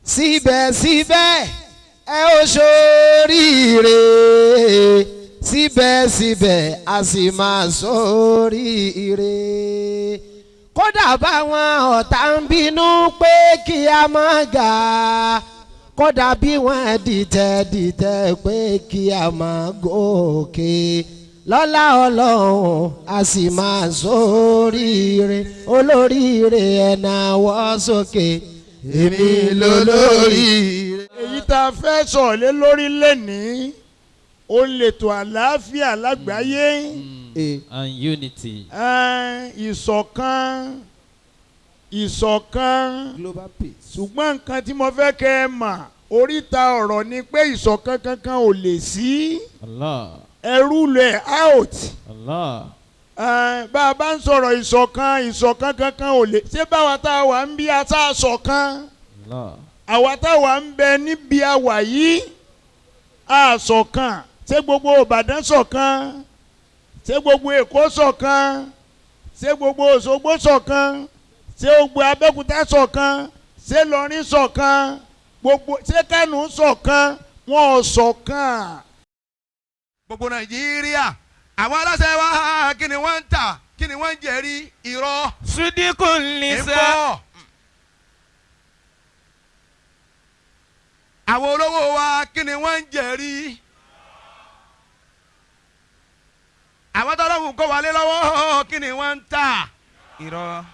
Síbẹ̀síbẹ̀ ẹ ó ṣoríire, síbẹ̀síbẹ̀ a sì máa ṣoríire. Kódà báwọn ọ̀tá ń bínú pé kí a má ga, kódà bí wọ́n dìtẹ̀ dìtẹ̀ pé kí a má gòkè. Lọ́lá Ọlọ́run a sì máa ṣoríire, olóríire ẹ̀ náwó sókè, èmi lolóríire. Èyí tá a fẹ́ sọ̀rọ̀ lé lórí lẹ́nìí, ó lè tó àlàáfíà lágbàáyé. And unity. Ìṣọ̀kan, ìṣọ̀kan. Global peace. Ṣùgbọ́n nǹkan tí mo fẹ́ kẹ́ ẹ mà, oríta ọ̀rọ̀ ni pé ìṣọ̀kan kankan ò lè sí. Allah. Ẹrú lẹ̀ out. Allah. Bá a bá ń sọ̀rọ̀ ìṣọ̀kan, ìṣọ̀kan kankan ò lè. Ṣé báwa tá a wà ń bí ata ṣọ̀kan? Allah. Àwa tá a wà ń bẹ níbi àwà yìí, a ṣọ̀kan. Ṣé gbogbo Ìbàdàn ṣọ̀kan? Ṣé gbogbo Èkó ṣọ̀kan? Ṣé gbogbo Òṣogbo ṣọ̀kan? Ṣé gbogbo Abẹ́òkúta ṣọ̀kan? Ṣé Ìlọrin ṣọ̀kan? Gbogbo ṣé Kánò ṣọ̀kan? Wọn ò ṣọ̀kan. Gbogbo Nàìjíríà, àwọn aláṣẹ wa kí ni wọ́n ń tà, kí ni wọ́n ń jẹ̀rí irọ́. Sídìkù lisa. Àwọn olówó wa kí ni wọ́n ń jẹ̀rí. Àwọn tọ́lọ́hùn kó wálé lọ́wọ́ kí ni wọ́n ń tà irọ́.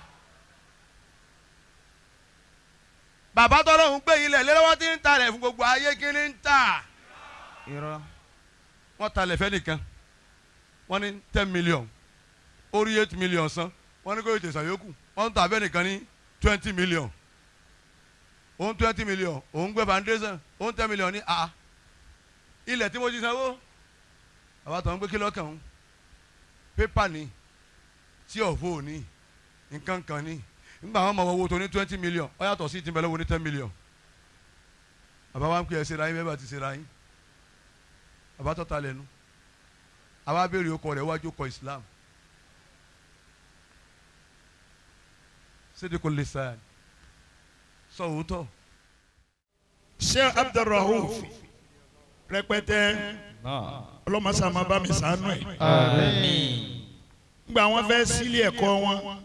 Bàbá tọ́lọ́hùn gbé ilẹ̀ lé lọ́wọ́ tí ń talẹ̀ fún gbogbo ayé kí ni ń tà irọ́. Wọ́n talẹ̀ fẹ́ nìkan, wọ́n ní 10 million, orí 8 million san, wọ́n ní kó ètò ìsàyókù, wọ́n ń ta abẹ́ nìkan ní 20 million, òun 20 million, òun gbé foundation, òun 10 million ní a ilẹ̀ tí mo ti sanwó. Bàbá tó ń gbé kí lọ́kàn ń pépà ní tí ọ̀fọ̀ ní nǹkan kan ní nígbà wọn mọ owó tó ní 20 million, ó yàtọ̀ sí ti bẹ̀rẹ̀ wo ní 10 million. Bàbá wa ń pè é ṣe ra yín bẹ́ẹ̀ bá ti ṣe ra yín. Bàbá tó ta lẹ́nu, àwa béèrè ọkọ rẹ̀ wájú kọ Islam. Sídìkú lisan sọ òótọ́. Sheikh Abdulrahuf rẹpẹtẹ ọlọmọsá máa bá mi ṣàánú ẹ. Àmín. Ngbà wọn fẹ́ sílé ẹ̀kọ́ wọn,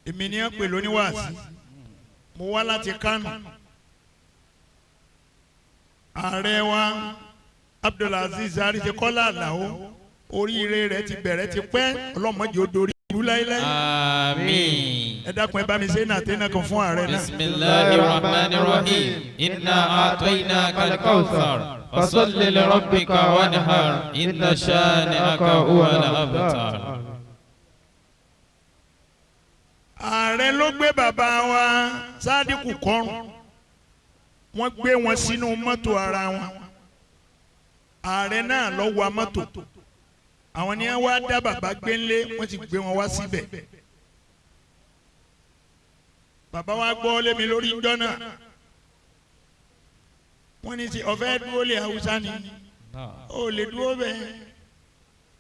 èmi ni wọ́n pè lóníwàásí, mo wá láti Kánò. Ààrẹ wa Abdulaziz Arisekola Alao, oríire rẹ̀ ti bẹ̀rẹ̀ ti pẹ́, ọlọ́mọdé ó dorí ìlú láíláí. Àmín. Ẹ dákun ẹ bá mi ṣe náà tẹ́nà kan fún ààrẹ náà. Bismillahir Rahmanir Rahim. Inna a'tainaka al-kawthar. Fasalli li rabbika wanhar. Inna shani'aka huwal abtar. Ààrẹ ló gbé bàbá wa Sádìkù kọrùn, wọ́n gbé wọn sínú mọ́tò ara wọn. Ààrẹ náà lọ wa mọ́tò, àwọn ni wọ́n wá dá bàbá gbé ńlé, wọ́n ti gbé wọn wá síbẹ̀. Bàbá wa gbọ́ lémi lórí ńjọ́ náà, wọ́n ní ti ọ̀fẹ́ dúró lé Haúsá ni, ó lè dúró bẹ́ẹ̀,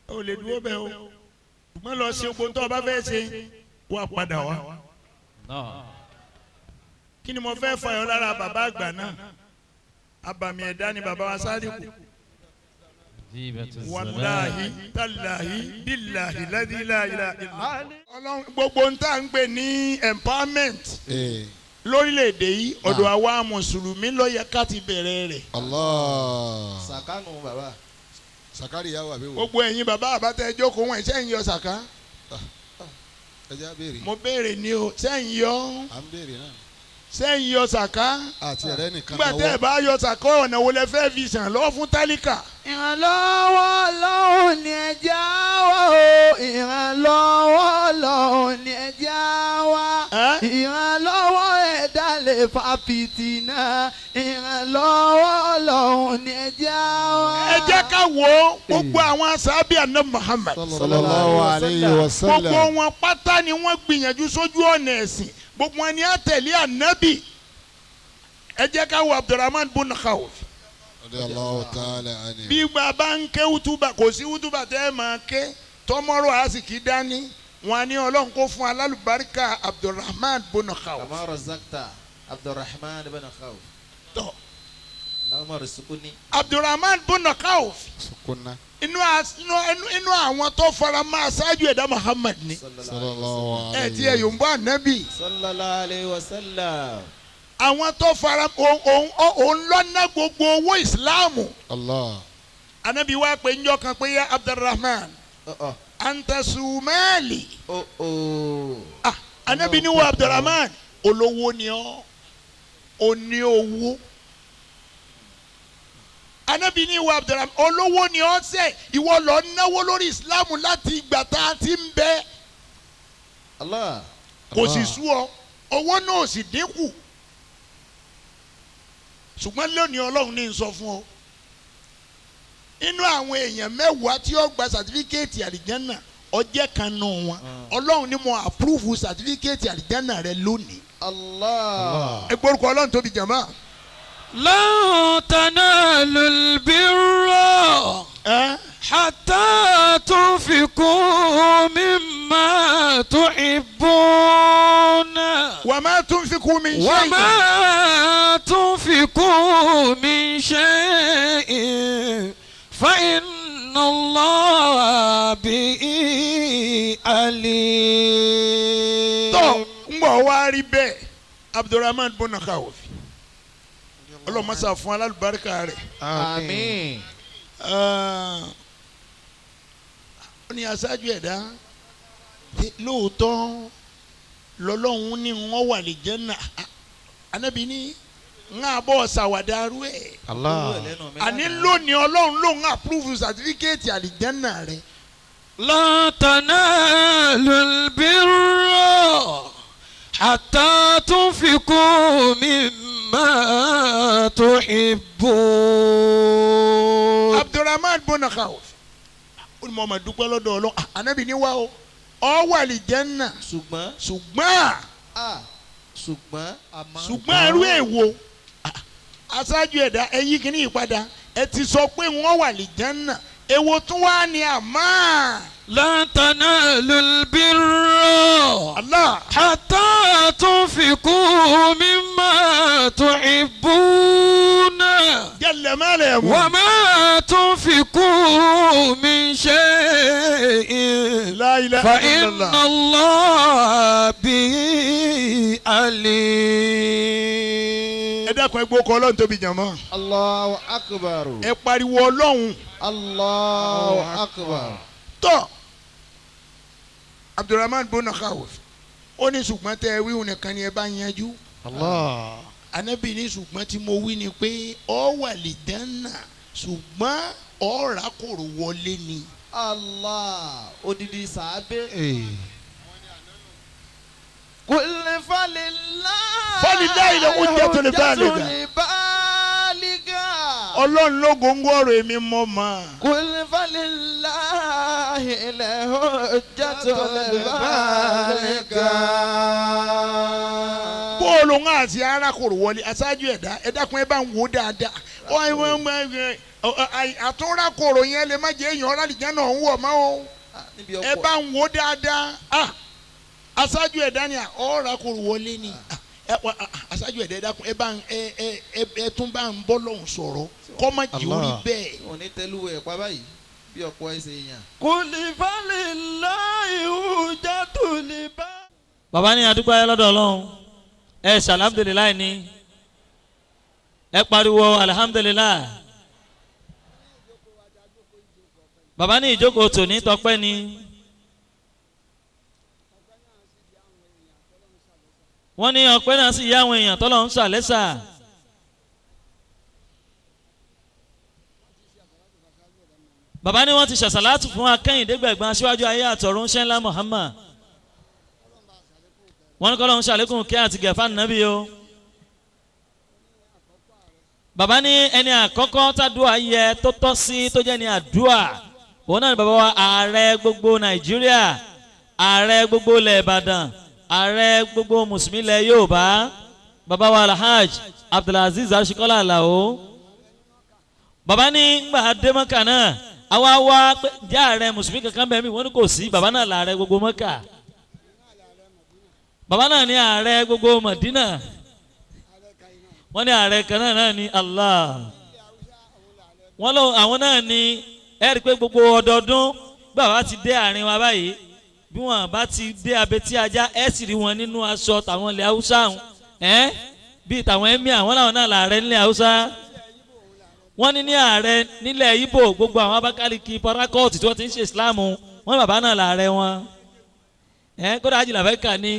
ó lè dúró bẹ́ẹ̀ o, ṣùgbọ́n lọ sí ogun tó o bá fẹ́ ṣe, wá padà wá. Kí ni mo fẹ́ fàyọ lára bàbá àgbà náà? Abàmì ẹ̀dá ni bàbá wa Sádìkù. Wàláhi tàláhi bíláhi ládìláhi. Ọlọ́run gbogbo ń tà ń pè ní empowerment lórílẹ̀‐èdè yìí, ọ̀dọ̀ àwa mùsùlùmí ló yẹ ká ti bẹ̀rẹ̀ rẹ̀. Allah. Sàkánù bàbá. Sàkárì yà wà bí wò. Gbogbo ẹ̀yin bàbá àbátẹ́ jókòó wọn, ṣé ń yọ sàká? Ẹ jẹ́ á béèrè. Mo béèrè ni o, ṣé ń yọ? À ń béèrè náà. Ṣé ń yọ sàká? Àti ẹ̀rẹ́ nìkan Nígbà tẹ́ ẹ bá yọ sàká, ọ̀nà wo lẹ fẹ́ fi sàn lọ́wọ́ fún tálíkà? Ìrànlọ́wọ́ Ọlọ́run ni ẹ já wá o, ìrànlọ́wọ́ Ọlọ́run ni ẹ já wá. Ìrànlọ́wọ́ ẹ̀dá lè fa fìtínà, ìrànlọ́wọ́ Ọlọ́run ni ẹ já wá. Ẹ jẹ́ ká wo gbogbo àwọn sábẹ́ àná Muhammad. Sallallahu alayhi wa sallam. Gbogbo wọn pátá ni wọ́n gbìyànjú sójú ọ̀nà ẹ̀sìn, gbogbo wọn ni á tẹ̀lé ànábì. Ẹ jẹ́ ká wo Abdulrahman bun Khawf. Bí bàbá ń ké wútúbà, kò sí wútúbà tẹ́ ẹ máa ké tọmọrọ àsìkí dání, wọn ní Ọlọ́run kó fún alálùbáríkà Abdulrahman bun Khawf. Abdulrahman bin Khawf. Tọ́. Allahumma rzuqni. Abdulrahman bin Khawf. Sukuna. Inú àwọn tó fara mọ́ aṣáájú ẹ̀dá Muhammad ni. Sallallahu alayhi. Ẹ ti ẹ̀ yòǹbó ànábì. Sallallahu alayhi wa sallam. Àwọn tó fara òun lọ́nà gbogbo owó ìsìláàmù. Allah. Ànábì wá pé njọ́ kan pé yá Abdulrahman. Anta sumali. Ànábì ní wo Abdulrahman olówó ni ọ́ ó ní owó. Ànábì ní wo Abdulrahman olówó ni ọ́ sẹ́ ìwọ lọ náwó lórí ìsìláàmù láti ìgbà tá a ti ń bẹ. Allah. Kò sì sú ọ owó náà sì dínkù. Ṣùgbọ́n lónìí Ọlọ́run ní sọ fún ọ inú àwọn èèyàn mẹ́wàá tí ó gba sàtífíkẹ́ẹ̀tì àlìjánà ọjẹ́ kan nù wọn Ọlọ́run ní mo àpúrúfù sàtífíkẹ́ẹ̀tì àlìjánà rẹ lónìí. Allah. Ẹ gbórúkọ Ọlọ́run tóbi jàmá. Lan tanalul birra hatta tunfiqu mimma tuhibbuna. Wa ma tunfiqu min shay'in. Wa ma tunfiqu min shay'in. فإن الله به عليم. Tó ń bọ̀ wá rí bẹ́ẹ̀ Abdulrahman bin Khawf ọlọ́mọṣà fún alálùbáríkà rẹ̀. Àmín. Ó ní aṣáájú ẹ̀dá lóòótọ́ lọ́lọ́hún ní wọ́n wà lè jẹ́ náà Ànábì ní ń àbọ̀ ṣàwàdàrú ẹ̀. Allah. Àní lónìí Ọlọ́run ló ń àpúrúfù sàtífíkẹ́ẹ̀tì àlìjánà rẹ̀. La tanalul birra hatta tunfiqu mimma tuhibbun. Abdulrahman bin Khawf ó ní mo máa dúpẹ́ lọ́dọ̀ Ọlọ́run Ànábì ní wá o ọ wà àlìjánà. Ṣùgbọ́n. Ṣùgbọ́n ẹrú èwo aṣáájú ẹ̀dá ẹ̀yí kìíní ìpadà ẹ ti sọ pé wọ́n wà lìjánà èwo tún wá ní àmọ́. Lan tanalul birra Allah. Hatta tunfiqu mimma tuhibbuna. Jalla ma la yamun. Wa ma tunfiqu min shay'in. La ilaha fa inna illallah. Allah bihi alim. Ẹ dákun ẹ gbókọ Ọlọ́run tóbi jàmọ́. Allahu akbar. Ẹ pariwo Ọlọ́run. Allahu akbar. Tọ́ Abdulrahman bin Khawf ó ní ṣùgbọ́n tẹ wíwù nìkan ni ẹ bá yanjú. Allah. Ànábì ní ṣùgbọ́n tí mo wí ni pé ọ wà lè dáná ṣùgbọ́n ọ rà kòrò wọlé ni. Allah odidi sàábé. Kul falillah. Falillahi al-hujjatul baligha. Baligha. Ọlọ́run ló góńgó ọ̀rọ̀ èmi mọ́ ma. Kul falillahi al-hujjatul baligha. Bóòlù ń àti arákòrò wọlé aṣáájú ẹ̀dá ẹ̀dá kun ẹ bá ń wò dáadáa. Àtúnrákòrò yẹn lè má jẹ́ èèyàn ọ̀rálìjẹ́ náà ń wọ̀ mọ́ o. Ẹ bá ń wò dáadáa. Aṣáájú ẹ̀dá ni ọ̀rákòrò wọlé ni. Aṣáájú ẹ̀dá ẹ̀dá kun ẹ bá ń ẹ tún bá ń bọ́ lọ́hùn sọ̀rọ̀ kọ́ má jẹ́ orí bẹ́ẹ̀. Òní tẹ́lúwẹ̀ pa báyìí bí ọ̀pọ̀ ẹsẹ̀ èèyàn. Kul falillahi hujjatul baligha. Bàbá ní adúgbò ayé lọ́dọ̀ Ọlọ́run ẹ ṣàlàmdùlíláì ni ẹ pariwo alihamudulilayi. Bàbá ní ìjókòó tòní tọpẹ́ ni wọ́n ní ọpẹ́ náà sì yá àwọn èèyàn tọ́lọ́ ń ṣàlẹ́sà. Bàbá ní wọ́n ti ṣàṣàlátù fún akẹ́yìndé gbẹ̀gbọ́n aṣíwájú ayé àtọ̀run ṣẹ́ńlá Muhammad. Wọ́n ní kọ́lọ́hún ṣàlékún kí àti gẹ̀fà nàbí o. Bàbá ní ẹni àkọ́kọ́ tàdúà yẹ tó tọ́ sí tó jẹ́ ní àdúà òun náà ni bàbá wa ààrẹ gbogbo Nàìjíríà, ààrẹ gbogbo ilẹ̀ Ìbàdàn, ààrẹ gbogbo mùsùlùmí ilẹ̀ Yorùbá, bàbá wa Alhaj Abdulaziz Aṣíkọ́lá Àlàó. Bàbá ní ngbà dé Mọ́kà náà àwa wá pé jẹ́ ààrẹ mùsùlùmí kankan bẹ́ẹ̀ mi wọ́n ní kò sí, bàbá náà làárẹ gbogbo Mọ́kà, bàbá náà ní ààrẹ gbogbo Mọ̀dínà. Wọ́n ní ààrẹ kan náà ní Allah. Wọ́n lọ àwọn náà ní ẹ rí i pé gbogbo ọdọọdún bàbá ti dé àárín wa báyìí bí wọ́n bá ti dé abetí ajá ẹ sì rí wọn nínú aṣọ tàwọn ilẹ̀ haúsá ẹ bíi tàwọn emir àwọn làwọn náà làárẹ̀ nílẹ̀ haúsá. Wọ́n ní ní ààrẹ nílẹ̀ Ìgbò gbogbo àwọn Abakaliki parakọ́ọ̀tì tí wọ́n ti ń ṣe Islam wọ́n bàbá náà làárẹ̀ wọn. Ẹ kódà Ajílà fẹ́ kà ní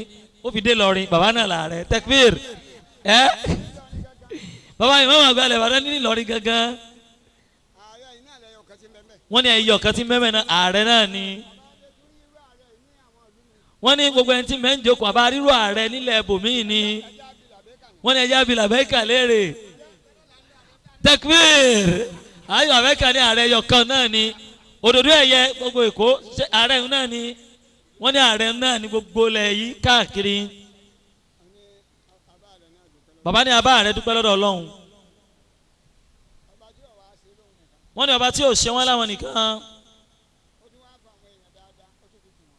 ó fi dé lọrin bàbá náà làárẹ̀ tekbir. Ẹ bàbá yìí mọ̀mọ́ àgbàlẹ̀ bàbá ní Ìlọrin gangan. Wọ́n ní ẹyọ kan tí mẹ́mẹ́ náà ààrẹ náà ni. Wọ́n ní gbogbo ẹni tí mẹ́ ń jókòó àbá rírò ààrẹ nílẹ̀ ibòmíì ni. Wọ́n ní ẹja bíi làbẹ́kà léèrè tekbir. Ayọ̀ àbẹ́kà ní ààrẹ ẹyọ kan náà ni. Òdòdó ẹ̀yẹ gbogbo Èkó ààrẹ náà ni. Wọ́n ní ààrẹ náà ni gbogbo ilẹ̀ yìí káàkiri. Bàbá ní abá rẹ dúpẹ́ lọ́dọ̀ Ọlọ́run. Wọ́n ní ọba tí ò ṣe wọ́n láwọn nìkan.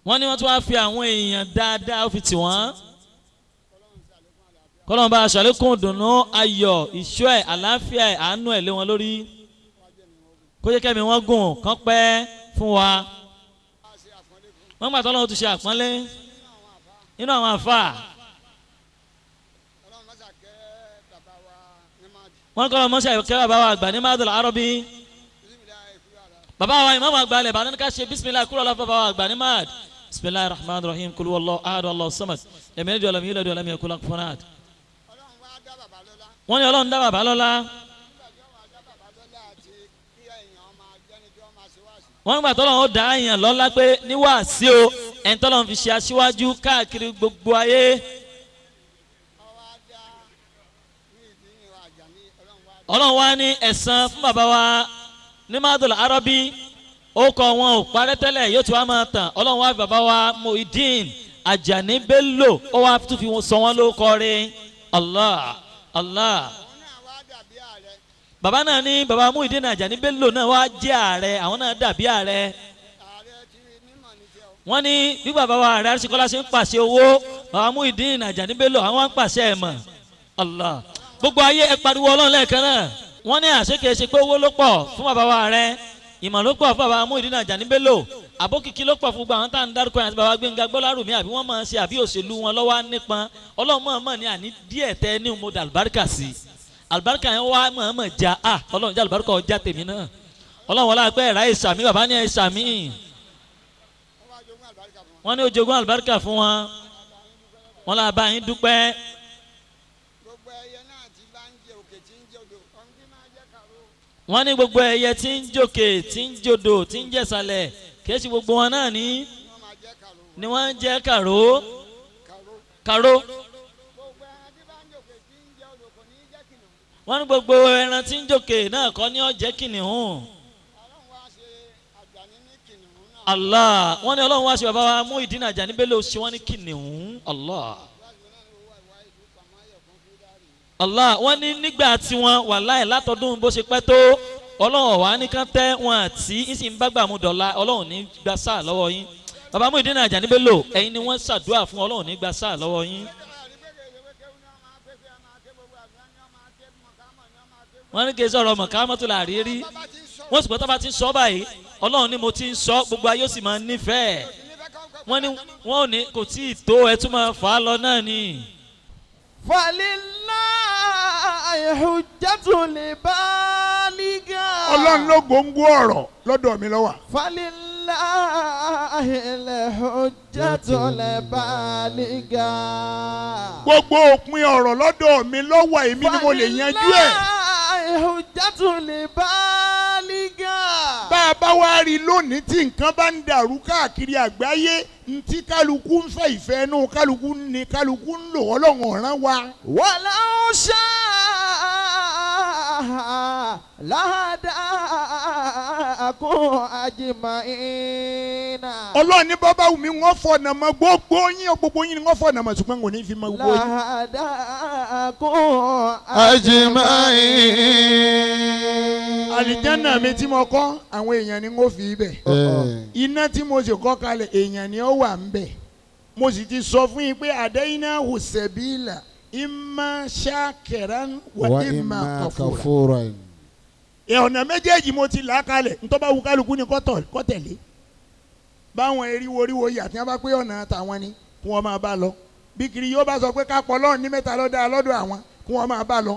Wọ́n ní wọ́n tún wá fi àwọn èèyàn dáadáa ó fi tì wọ́n. Kọ́lọ́n bá aṣọ àlékún dùnú ayọ̀ ìṣọ́ ẹ̀ àlàáfíà ẹ̀ àánú ẹ̀ lé wọn lórí. Kó jẹ́ kẹ́mi wọ́n gùn kán pẹ́ fún wa. Wọ́n gbà tọ́lọ́run ti ṣe àpọ́nlé nínú àwọn àfà. Wọ́n kọ́ ọmọ ṣe bàbá wa àgbà ní Madul Arabi. Bàbá wa ìmáàmù àgbà alẹ̀ bàdán ká ṣe bisimilahi kúrò lọ́fọ̀ bàbá wa àgbà ní Mad. Bisimilahi rahman rahim kul huwallahu ahad Allahu samad lam yalid walam yulad walam yakul lahu kufuwan ahad. Wọ́n ní Ọlọ́run dá bàbá lọ́lá. Wọ́n gbà tọ́lọ́run ó dá èèyàn lọ́lá pé ní wàásí o ẹni tọ́lọ́run fi ṣe aṣíwájú káàkiri gbogbo ayé. Ọlọ́run wá ní ẹ̀san fún bàbá wa ní Madul Arabi ó kọ wọn ò parẹ́ tẹ́lẹ̀ yóò tún wá máa tàn. Ọlọ́run wá fi bàbá wa Muideen Ajani Bello ó wá tún fi sọ wọn ló kọrin Allah Allah. Bàbá náà ní bàbá Muideen Ajani Bello náà wá jẹ́ ààrẹ àwọn náà dàbí ààrẹ. Wọ́n ní bí bàbá wa ààrẹ Arísíkọ́lá ṣe ń pàṣẹ owó bàbá Muideen Ajani Bello àwọn ń pàṣẹ ẹ̀mọ̀ Allah. Gbogbo ayé ẹ pariwo Ọlọ́run lẹ́ẹ̀kan náà. Wọ́n ní àṣekè ṣe pé owó ló pọ̀ fún bàbá wa rẹ ìmọ̀ ló pọ̀ fún bàbá Muideen Ajani Bello àbókìkí ló pọ̀ fún gbogbo àwọn tá à ń dárúkọ yẹn àti bàbá Gbénga Gbọ́lárùmí àbí wọ́n máa ń ṣe àbí òṣèlú wọn lọ́wọ́ á nípọn. Ọlọ́run mọ̀ọ́mọ̀ ní àní díẹ̀ tẹ́ ní mo dà àlùbáríkà sí àlùbáríkà yẹn wá mọ̀ọ́mọ̀ já a Ọlọ́run já àlùbáríkà ọjà tèmi náà. Ọlọ́run wọlé apẹ́ ẹ̀rá ìsàmì bàbá ní ìsàmì. Wọ́n ní ó jogún àlùbáríkà fún wọn. Wọ́n lá bá yín dúpẹ́. Wọ́n ní gbogbo ẹyẹ tí ń jòkè tí ń jòdò tí ń jẹ̀sàlẹ̀ kìí ṣe gbogbo wọn náà ní ni wọ́n ń jẹ́ kàró kàró. Wọ́n ní gbogbo ẹran tí ń jòkè náà kọ́ ní ó jẹ́ kìnìún. Allah. Wọ́n ní Ọlọ́run wá ṣe bàbá wa Muideen Ajani Bello ṣe wọ́n ní kìnìún. Allah Allah. Wọ́n ní nígbà tí wọ́n wà láì látọdún bó ṣe pẹ́ tó Ọlọ́run wà ní kán tẹ́ wọn àti ìsìn bá gbà mú dọ̀la Ọlọ́run ní gba sáà lọ́wọ́ yín. Bàbá Muideen Ajani Bello ẹ̀yin ni wọ́n ṣàdúrà fún Ọlọ́run ní gba sáà lọ́wọ́ yín. Wọ́n ní kí n sọ̀rọ̀ mọ̀kámọ́tò là rí rí wọ́n sì gbọ́ tó bá ti ń sọ báyìí Ọlọ́run ní mo ti ń sọ gbogbo ayé ó sì máa ń nífẹ̀ẹ́. Wọ́n ní wọ́n ò ní kò tí ì tó ẹ tún máa fà á lọ náà ni. Falillahi hujjatul baligha. Ọlọ́run ló gbòǹgbò ọ̀rọ̀ lọ́dọ̀ mi ló wà. Falillahi hujjatul baligha. Gbogbo òpin ọ̀rọ̀ lọ́dọ̀ mi ló wà èmi ni mo lè yanjú ẹ̀. Falillahi hujjatul baligha. Bá a bá wá rí lónìí tí nǹkan bá ń dàrú káàkiri àgbáyé ntí kálukú ń fẹ́ ìfẹ́ inú kálukú ní kálukú ń lò Ọlọ́run ọ̀ràn wa. Walau sha'a lahadakum ajma'ina. Ọlọ́run ní bàbá mi wọ́n fọ̀nà mọ́ gbogbo yín gbogbo yín ni wọ́n fọ̀nà mọ́ ṣùgbọ́n kò ní fi mọ́ gbogbo yín. Lahadakum ajma'in. Àlìjánà mi tí mo kọ́ àwọn èèyàn ni wọ́n fi ibẹ̀. Iná tí mo sì kọ́ kalẹ̀ èèyàn ni ó wà ń bẹ̀. Mo sì ti sọ fún yín pé àdéhìnà hùsẹ̀bílà Imma shakiran wa imma kafuran. Ẹ ọ̀nà méjèèjì mo ti là á kalẹ̀ ntọ́ba wù kálukú ni kó tẹ̀lé. Báwọn eriwo yà tí wọ́n bá pé ọ̀nà tàwọn ni kí wọ́n máa bá lọ. Bí kiri yóò bá sọ pé ká pọ̀ lọ́run ní mẹ́ta lọ́dọ̀ lọ́dọ̀ àwọn kí wọ́n máa bá lọ.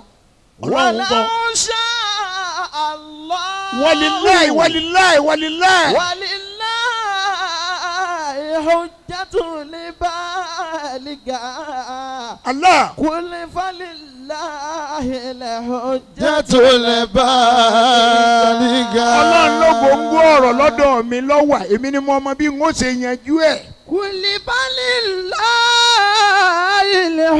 Ọlọ́run kọ́. Walau sha'a Allah. Walilayi walilayi walilayi. Walilayi hujjatul baligha. Allah. Qul falillahi Hujjatul baligha. Ọlọ́run ló gbòǹgbò ọ̀rọ̀ lọ́dọ̀ mi lọ́wà èmi ni mo mọ bí n ó ṣe yanjú ẹ̀. Qul falillahi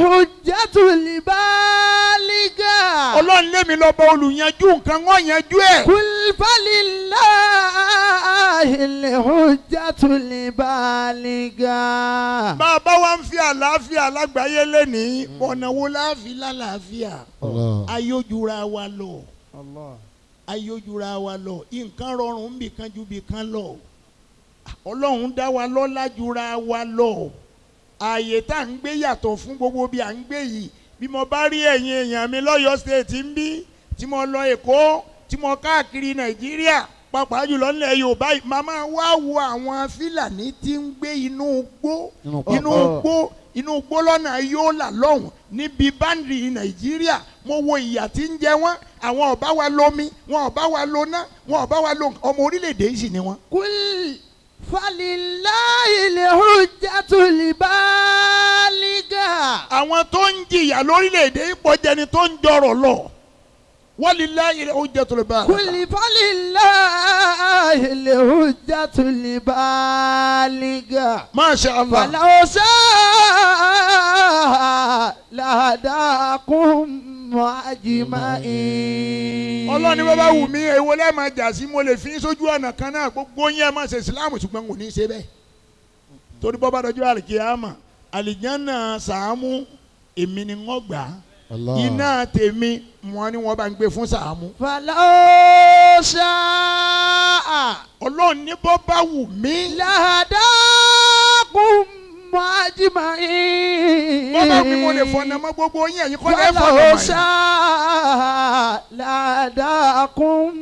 hujjatul baligha. Ọlọ́run lémi lọ́ba olùyanjú nǹkan wọ́n yanjú ẹ̀. Qul falillahi hujjatul baligha. Bàbá wa ń fi àlàáfíà lágbàáyé lẹ́nìí ọ̀nà wo láàfin lálàáfíà ayójúra wa lọ ayójúra wa lọ nǹkan rọrùn nbìkan ju bìkan lọ Ọlọ́run dá wa lọ́lá jura wa lọ ààyè tá à ń gbé yàtọ̀ fún gbogbo bí à ń gbé yìí bí mo bá rí ẹ̀yin èèyàn mi lọ́yọ̀ọ́ state ń bí tí mo lọ Èkó tí mo káàkiri Nàìjíríà pàápàá jùlọ nílẹ̀ Yorùbá yìí màmá wa wo àwọn Fílàní tí ń gbé inú igbó inú igbó inú igbó lọ́nà Yólà lọ́hùn níbi báńdì Nàìjíríà mo wo ìyà tí ń jẹ wọ́n àwọn ọ̀bá wa lómi wọn ọ̀bá wa lóná wọn ọ̀bá wa ló ọmọ orílẹ̀-èdè yìí sì ni wọ́n. Qul falillahi hujjatul baligha. Àwọn tó ń jìyà lórílẹ̀-èdè yìí pọ̀ jẹni tó ń jọrọ̀ lọ. Walillahi hujjatul baligha. Qul falillahi hujjatul baligha. Masha Allah. Walau sha'a lahadakum ajma'in. Ọlọ́run ní bàbá wù mí èwo lẹ́ẹ̀ máa jà sí mo lè fi sójú ọ̀nà kan náà gbogbo yín ẹ máa ṣe ìsìláàmù ṣùgbọ́n kò ní í ṣe bẹ́ẹ̀. Torí bọ́ bá dọjọ́ àlìkíyàmà àlìjánà Sàámú èmi ni wọ́n gbà á. Iná tèmi wọn ni wọ́n bá ń gbé fún Sàámú. Walau sha'a. Ọlọ́run ní bọ́ bá wù mí. Lahadakum ajma'in. Bọ́ bá wù mí mo lè fọ̀nà mọ́ gbogbo yín ẹ̀yin kọ́ lẹ́ fọ̀nà mọ́ Walau yín. sha'a lahadakum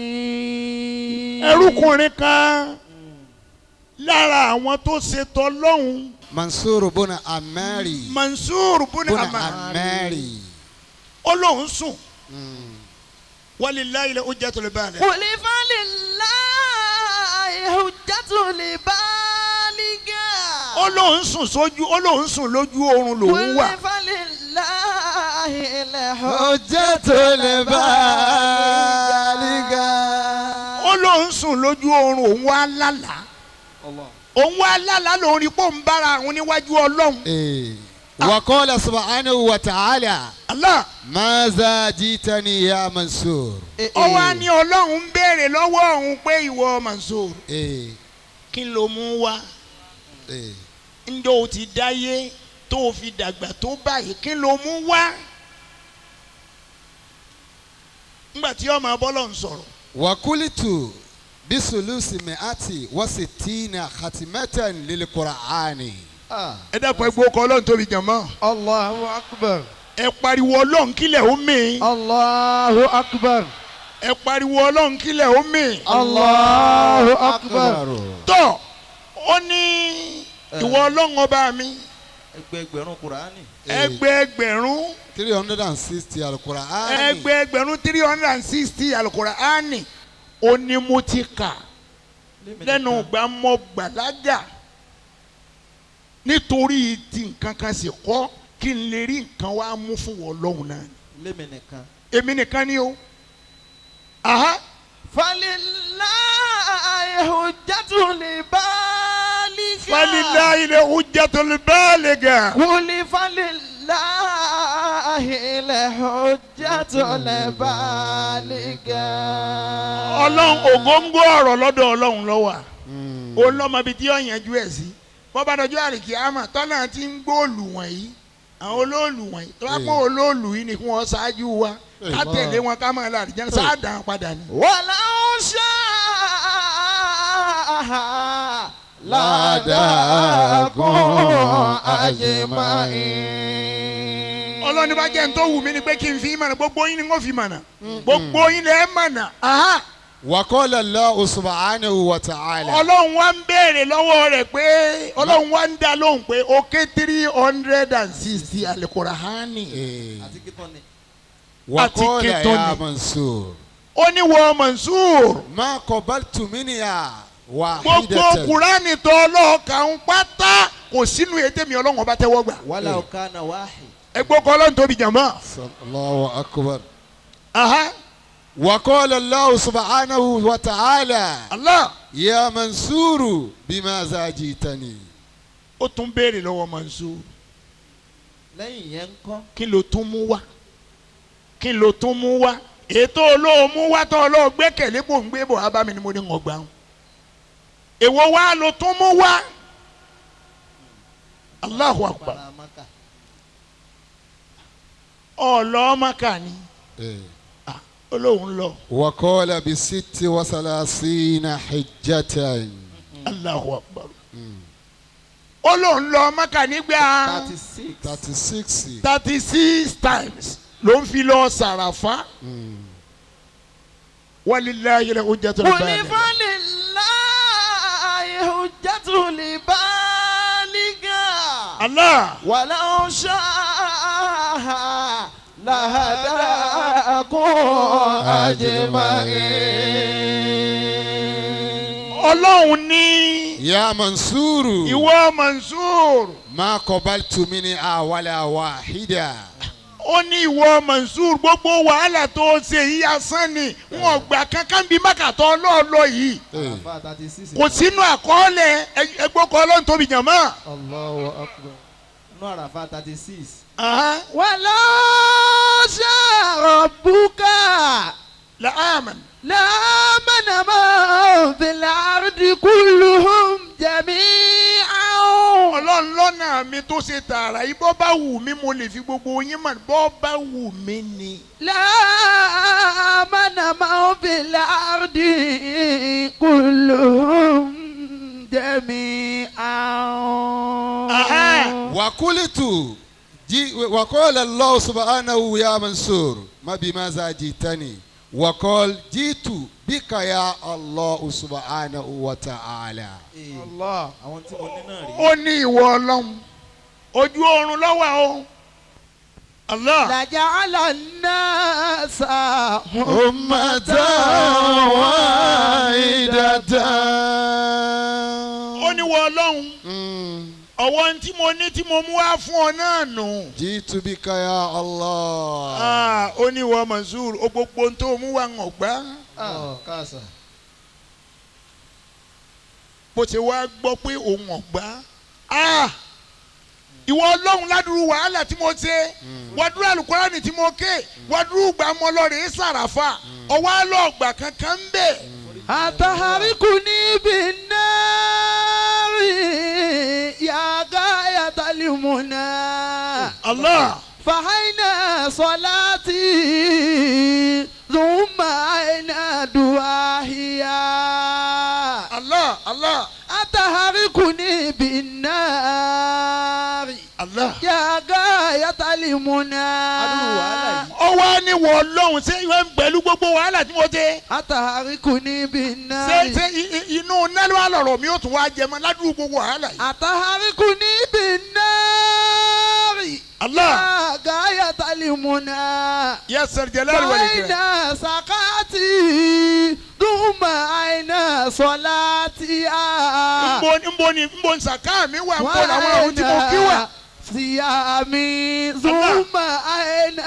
ajma'in. Ẹrúkùnrin kan lára àwọn tó ṣe tọlọ́hun. Mansur buna Amari. Mansur buna Amari. Ó lóun sùn. Walillahi hujjatul baligha. Qul falillahi hujjatul baligha. Ó lóun sùn sójú ó lóun sùn lójú oorun lòun wà. Qul falillahi Hujjatul baligha. Ó lóun sùn lójú oorun òun wá lálàá. Òun wá lálàá lòun rí pò ń bára àwọn níwájú Ọlọ́run. Wa qala subhanahu wa ta'ala. Allah. Maza jitani ya Mansur. Ó wá ní Ọlọ́run ń béèrè lọ́wọ́ òun pé ìwọ Mansur. Kí ló mú wá? Ǹjọ́ o ti dáyé tó o fi dàgbà tó báyìí kí ló mú wá? Ńgbà tí ọmọ abọ́lọ̀ ń sọ̀rọ̀. Wa kulitu bisulusi mi'ati wa sittina khatimatan lil Qur'ani. Ẹ dákun ẹ gbọ́ ọkọ Ọlọ́run tóbi jàmọ́. Allahu akbar. Ẹ pariwo Ọlọ́run kílẹ̀ ó mì. Allahu akbar. Ẹ pariwo Ọlọ́run kílẹ̀ ó mì. Allahu akbar. Tọ́ ó ní ìwọ Ọlọ́run ọba mi. Ẹgbẹẹgbẹ̀rún Kùránì. Ẹgbẹẹgbẹ̀rún. 360 alukur'ani. Ẹgbẹẹgbẹ̀rún 360 alukur'ani. Ó ní mo ti kà lẹ́nu ìgbà mọ́ gbàlágà nítorí tí nǹkan kan sì kọ́ kí n lè rí nǹkan wá mú fún wọn lọ́hùn náà. Lémi nìkan. Èmi nìkan ni o. Aha. Falillahi hujjatul baligha. Falillahi hujjatul baligha. Qul falillahi hujjatul baligha. Ọlọ́run ògóńgó ọ̀rọ̀ lọ́dọ̀ Ọlọ́run ló wà. Òun lọ́mọ ibi tí ó yanjú ẹ̀ sí. Bọ́bá dọjọ́ àlìkíyámà tọ́lá ti ń gbóòlù wọ̀nyí àwọn olóòlù wọ̀nyí tó bá pọ̀ olóòlù yìí ni kí wọ́n ṣáájú wa ká tẹ̀lé wọn ká máa lọ àlìjánnà sáàdà padà ni. Walau sha'a lahadakum أجمعين. Ọlọ́ni bá jẹ́ n tó wù mí ni pé kí n fi mọ̀nà gbogbo yín ni n ó fi mọ̀nà gbogbo yín lẹ́ mọ̀nà. وقال الله سبحانه وتعالى. Ọlọ́run wá ń béèrè lọ́wọ́ rẹ̀ pé Ọlọ́run wá ń dá lóhùn pé òkè 360 alukurahani. Àti kíkan ni. وقال يا منصور. Ó ní wọ Mansur. ما قبلت منها واحدة. Gbogbo Kùránì tó ọlọ́ọ̀kà ń pátá kò sínú ètè mi Ọlọ́run ọba tẹ́wọ́ gbà. Wala kana wahid. Ẹ gbọ́ kọ́ Ọlọ́run tóbi jàmọ́. Allahu akbar. وقال الله سبحانه وتعالى. Allah. يا منصور بماذا جئتني. Ó tún béèrè lọ́wọ́ Mansur. Lẹ́yìn yẹn ńkọ́. Kí ló tún mú wá? Kí ló tún mú wá? Ètò olóòmú wá tó olóò gbẹ́kẹ̀lé bò ń gbé bò wá bá mi ni mo ní ń gbà ń. Èwo wá ló tún mú wá? Allahu akbar. Ọlọ́mọkà ni. Olóhùn lọ. وقال ب36 حجة. Allahu akbar. Olóhùn lọ Mẹ́kà nígbà 36. 36 times ló ń fi lọ Sàràfá. Walillahi al-hujjatul baligha. Walillahi hujjatul baligha. Allah. Walau sha'a lahadakum ajma'in. Ọlọ́run ní. Ya Mansuru. Ìwọ Mansur. Ma qabaltu minha wala wahida. Ó ní ìwọ Mansur gbogbo wàhálà tó ṣe yìí asán ni wọn gbà kankan bíi mákàtọ́ ọlọ́ọ̀lọ́ yìí. Kò sínú àkọọ́lẹ̀ ẹgbọ́kọ̀ Ọlọ́run tóbi jàmá. Allahu akbar. Nú àràfà 36. Walau sha'a rabbuka. La'aman. لآمن من في الأرض كلهم جميعا. Ọlọ́run lọ́nà mi tó ṣe tààrà yìí bọ́ bá wù mí mo lè fi gbogbo yín mọ̀ bọ́ bá wù mí ni. لآمن من في الأرض كلهم جميعا. وقلت وقال الله سبحانه يا منصور ما بماذا جئتني وقال جئت بك يا الله سبحانه وتعالى. Allah. Àwọn tí mo ní náà rí. Ó ní ìwọ Ọlọ́run ojú oorun lọ́wọ́ o. Allah. لجعل الناس أمة واحدة. Ó ní ìwọ Ọlọ́run ọwọ́ tí mo ní tí mo mú wá fún ọ náà nù. Jitu bika ya Allah. Ó ní ìwọ Mansur ó gbogbo tó mú wá ń ọ̀gbá. Bó ṣe wá gbọ́ pé òun ọ̀gbá. Ìwọ Ọlọ́run ládùúrú wàhálà tí mo ṣe wàdúrà Àlùkùránì tí mo ké wàdúrú gbà mọ́ lọ́rẹ̀ Sàràfà ọwọ́ àlọ́ ọ̀gbà kankan ń bẹ̀. أتحرقني بالنار يا غاية المنى. Allah. فأين صلاتي ثم أين دعائي. Allah Allah. أتحرقني بالنار Allah. يا غاية المنى. Ó wá ní wọ Ọlọ́run ṣé ìwé pẹ̀lú gbogbo wàhálà tí mo ṣe. أتحرقني بالنار. Ṣé inú nálọ́ àlọ́rọ̀ mi ó tún wá jẹ mọ́ ládùúgbò gbogbo wàhálà yìí. أتحرقني بالنار. Allah. يا غاية المنى. Ya sal jalal wal ikram. فأين سقاتي ثم أين صلاتي. Nbo ni nbo nsàká mi wà nbo làwọn ohun tí mo kí wà. صيامي ثم أين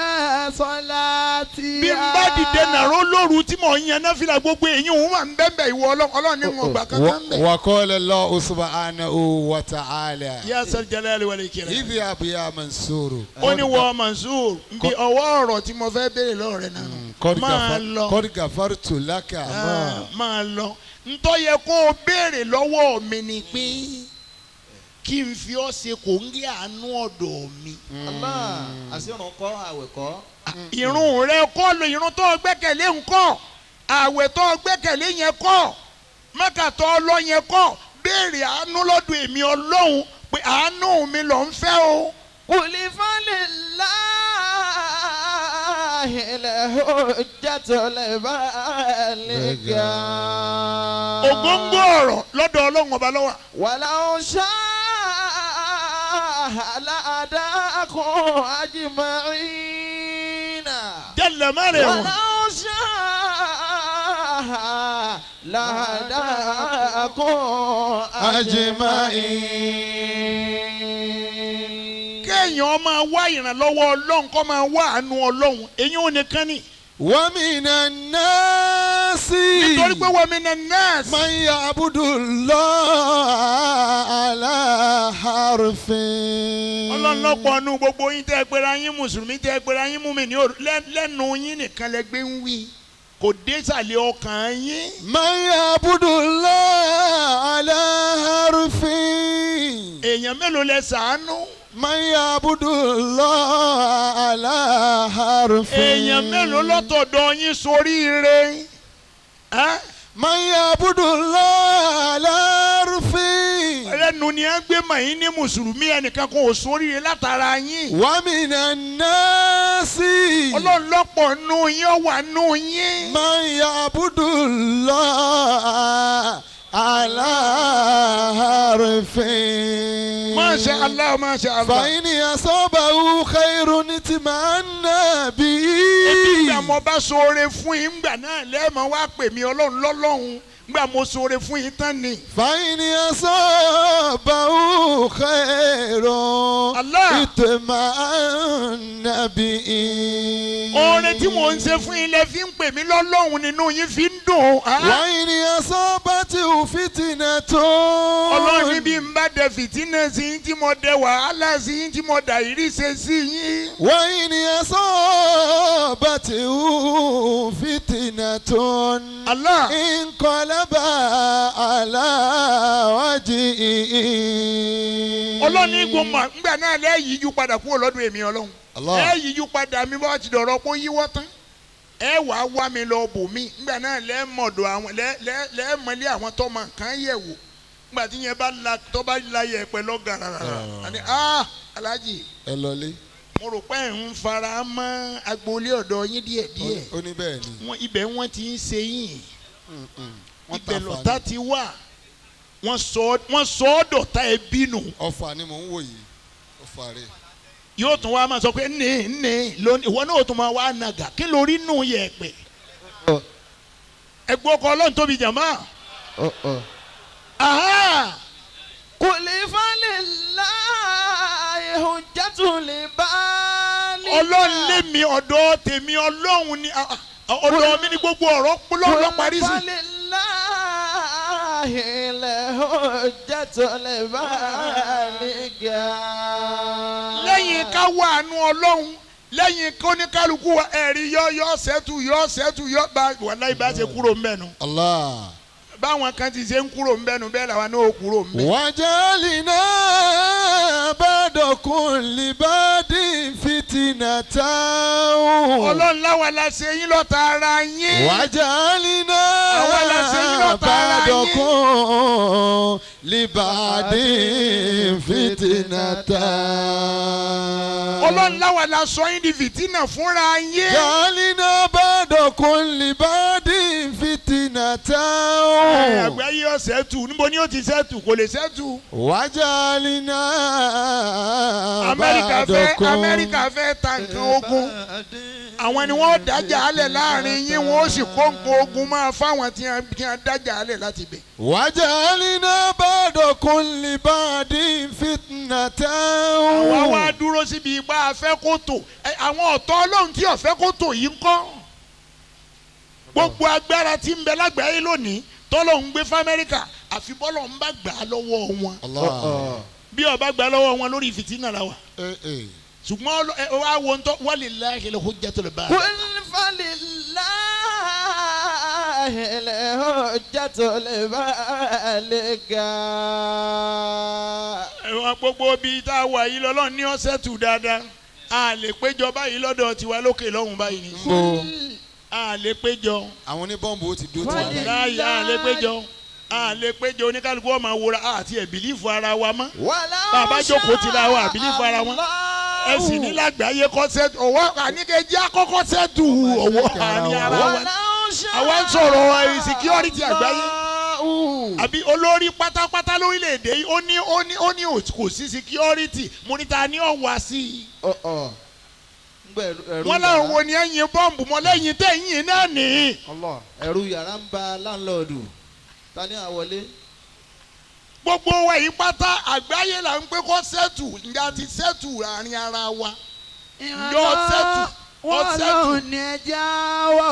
صلاتي. Bí n bá dìde nàró lóru tí mò ń yan náfìlà gbogbo èyí òun wà ń bẹ́ẹ̀ ìwọ Ọlọ́run ní wọn gbà kankan bẹ́ẹ̀. وقال الله سبحانه وتعالى. Ya sal jalal wal ikram. اذهب يا منصور. Ó ní wọ Mansur nbí ọwọ́ ọ̀rọ̀ tí mo fẹ́ béèrè lọ́wọ́ rẹ̀ náà. Máa lọ. قد غفرت لك. Máa lọ. Ntọ́ yẹ kó o béèrè lọ́wọ́ mi ni pé kí n fi ọ́ ṣe kò ń gé àánú ọ̀dọ̀ mi. Allah àṣírùn kọ́ àwẹ̀ kọ́. Irun rẹ kọ́ lo irun tó gbẹ́kẹ̀lé ńkọ́ àwẹ̀ tó gbẹ́kẹ̀lé yẹn kọ́ Mẹ́kà tó lọ yẹn kọ́ béèrè àánú lọ́dọ̀ èmi Ọlọ́run Pé àánú mi ló ń fẹ́ o. Qul falillahi al-hujjatul baligha. Ògóńgó ọ̀rọ̀ lọ́dọ̀ Ọlọ́run ọba ló wà. Walau sha'a la'adakum ajma'ina. Jalla mẹ́rin. Walau sha'a la'adakum ajma'in. Kéèyàn máa wá ìrànlọ́wọ́ Ọlọ́run kó máa wá àánú Ọlọ́run èyí ò nìkan ni. Wa minan nasi. Nítorí pé wa minan nasi. Man ya'budullaha ala harfin. Ọlọ́run lọ́pọ̀ ọ̀nù gbogbo yín tẹ́ ẹ pera yín mùsùlùmí tẹ́ ẹ pera yín mùmínì lẹ́nu yín nìkan lẹ gbé ń wí kò dé sàlẹ̀ ọkàn yín. Man ya'budullaha ala harfin. Èèyàn mélòó lẹ ṣàánú. Man ya'budullaha ala harfin. Èèyàn mélòó lọ́tọ̀dọ̀ yín soríire. Man ya'budullaha ala harfin. Ẹlẹ́nu ni ẹ ń gbé mọ̀ yín ní mùsùlùmí ẹnìkan kan ò soríire látara yín. Wa minan nasi. Ọlọ́run lọ́pọ̀ nù yín ó wà nù yín. Man ya'budullaha ala harfin. Masha Allah, Masha Allah. Fa in asabahu khairun itma'anna bihi. Ìgbà mo bá ṣoore fún yín ngbà náà lẹ́ẹ̀mọ́ wá pè mí Ọlọ́run lọ́lọ́run ngbà mo ṣoore fún yín tán ni. Fa in asabahu khairun itma'anna bihi. Oore tí mò ń ṣe fún yín lẹ fi ń pè mí lọ́lọ́run nínú yín fi ń dùn. Wa in asabatihu fitnatun. Ọlọ́run ní bí n bá dẹ fìtínà sí yín tí mo dẹ wàhálà sí yín tí mo dà ìrísẹ́ sí yín. Wa in asabatihu fitnatun. Allah. Inqalaba ala wajhihi. Ọlọ́run ní gbọ́mọ̀ ngbà náà lẹ́yìn yíjú padà kúrò lọ́dún èmi Ọlọ́run. Ẹ yíjú padà mi bá ti dọ̀rọ̀ pé yíwọ́ tán. Ẹ wàá wá mi lọ bò mí ngbà náà lẹ́ẹ̀mọ̀dọ̀ àwọn lẹ́ẹ̀mọ̀lé àwọn tó mọ nǹkan yẹ̀ wò ngbà tí yẹn bá la tó bá la yẹ pẹ̀ lọ gàràrà àní ah Alhaji. Ẹ lọlé. Mo rò pé ẹ̀ ń fara mọ́ agboolé ọ̀dọ̀ yín díẹ̀ díẹ̀. Ó ní bẹ́ẹ̀ ni. Wọ́n ibẹ̀ wọ́n ti ń ṣe yín. Ibẹ̀ lọ̀tá ti wà. Wọ́n sọ ọ́ dọ̀tá ẹbí nù. Ọfà ni mò ń wò yìí ọfà rẹ̀. Yóò tún wá máa sọ pé ní ní lónìí ìwọ náà tún máa wá nàgà kí lórí nù yẹ pé. Ẹgbẹ́ ọkọ Ọlọ́run tóbi jàmá. Qul falillahi hujjatul baligha. Ọlọ́run lémi ọ̀dọ̀ tèmi Ọlọ́run ni ọ̀dọ̀ mi ni gbogbo ọ̀rọ̀ lọ́ọ́ parí sí. Qul falillahi hujjatul baligha. Lẹ́yìn ká wá àánú Ọlọ́run lẹ́yìn kó ní kálukú ẹ̀rí yọ yọ sẹ́tù yọ sẹ́tù yọ bá wàláhì bá ṣe kúrò ń bẹ̀ nu. Allah. Báwọn kan ti ṣe ń kúrò ń bẹ́nu bẹ́ẹ̀ làwọn náà ó kúrò ń bẹ́. Wajalina ba'dakum libadin fitnatan. Ọlọ́run láwa la ṣe yín lọ́ta ara yín. Wajalina ba'dakum libadin fitnatan. Ọlọ́run láwa la sọ yín di fìtínà fúnra yín. Wajalina ba'dakum libadin fitnatan. Àgbáyé ọ̀sẹ̀ tù níbo ni ó ti sẹ́tù kò lè sẹ́tù. Wajalina Amẹ́ríkà fẹ́ ta nǹkan ogun àwọn ni wọ́n dájà alẹ̀ láàrin yín wọ́n ó sì kó nǹkan ogun máa fáwọn tí wọ́n dájà alẹ̀ láti bẹ̀. Wajalina ba'dakum libadin fitnatan. Àwa wá dúró síbi ipá afẹ́ kó tò àwọn ọ̀tọ́ Ọlọ́run tí ọ̀fẹ́ kó tò yìí ń kọ́. Gbogbo agbára tí ń bẹ lágbàáyé lónìí tọ́lọ̀ ń gbé f'Amẹ́ríkà àfi bọ́lọ̀ ń bá gbà á lọ́wọ́ wọn. Bí ó bá gbà á lọ́wọ́ wọn lórí fìtínà la wà. Ṣùgbọ́n wá wo ń tọ́ walillahil hujjatul baligha. Qul falillahil hujjatul baligha. Ẹ̀wọ̀n gbogbo bíi tá a wà yìí lọ́lọ́run ní ọ̀sẹ̀ tù dáadáa a lè péjọ báyìí lọ́dọ̀ tiwa lókè lọ́hùn báyìí ni. A lè péjọ. Àwọn oníbọ̀m̀bù ó ti dó tiwa. Láyé a lè péjọ. A lè péjọ oníkálukú ọmọ wòra àti ẹ̀ bìlífù ara wa mọ́. Bàbá jókòó ti ra wa bìlífù ara wọn. Ẹ sì ní lágbàáyé kọ́sẹ́tù ọwọ́ àníkẹ́jẹ́ àkọ́kọ́ sẹ́tù ọwọ́ àárín ara wa. Àwa ń sọ̀rọ̀ security àgbáyé. Àbí olórí pátápátá lórílẹ̀‐èdè yìí ó ní kò sí security mo ní ta ni ó wá sí i. Wọ́n láwọn wo ni ẹ̀yin bọ́ǹbù mọ́ lẹ́yìn tẹ̀yìn náà nìyí. Ẹ̀rù yàrá ń ba láńlọ́ọ̀dù ta ni àwọlé. Gbogbo wa yìí pátá àgbáyé là ń pé kó sẹ́tù ǹjẹ́ ti sẹ́tù àárín ara wa. Ǹjọ́ sẹ́tù Ọlọ́run ni ẹ jẹ́ wá o.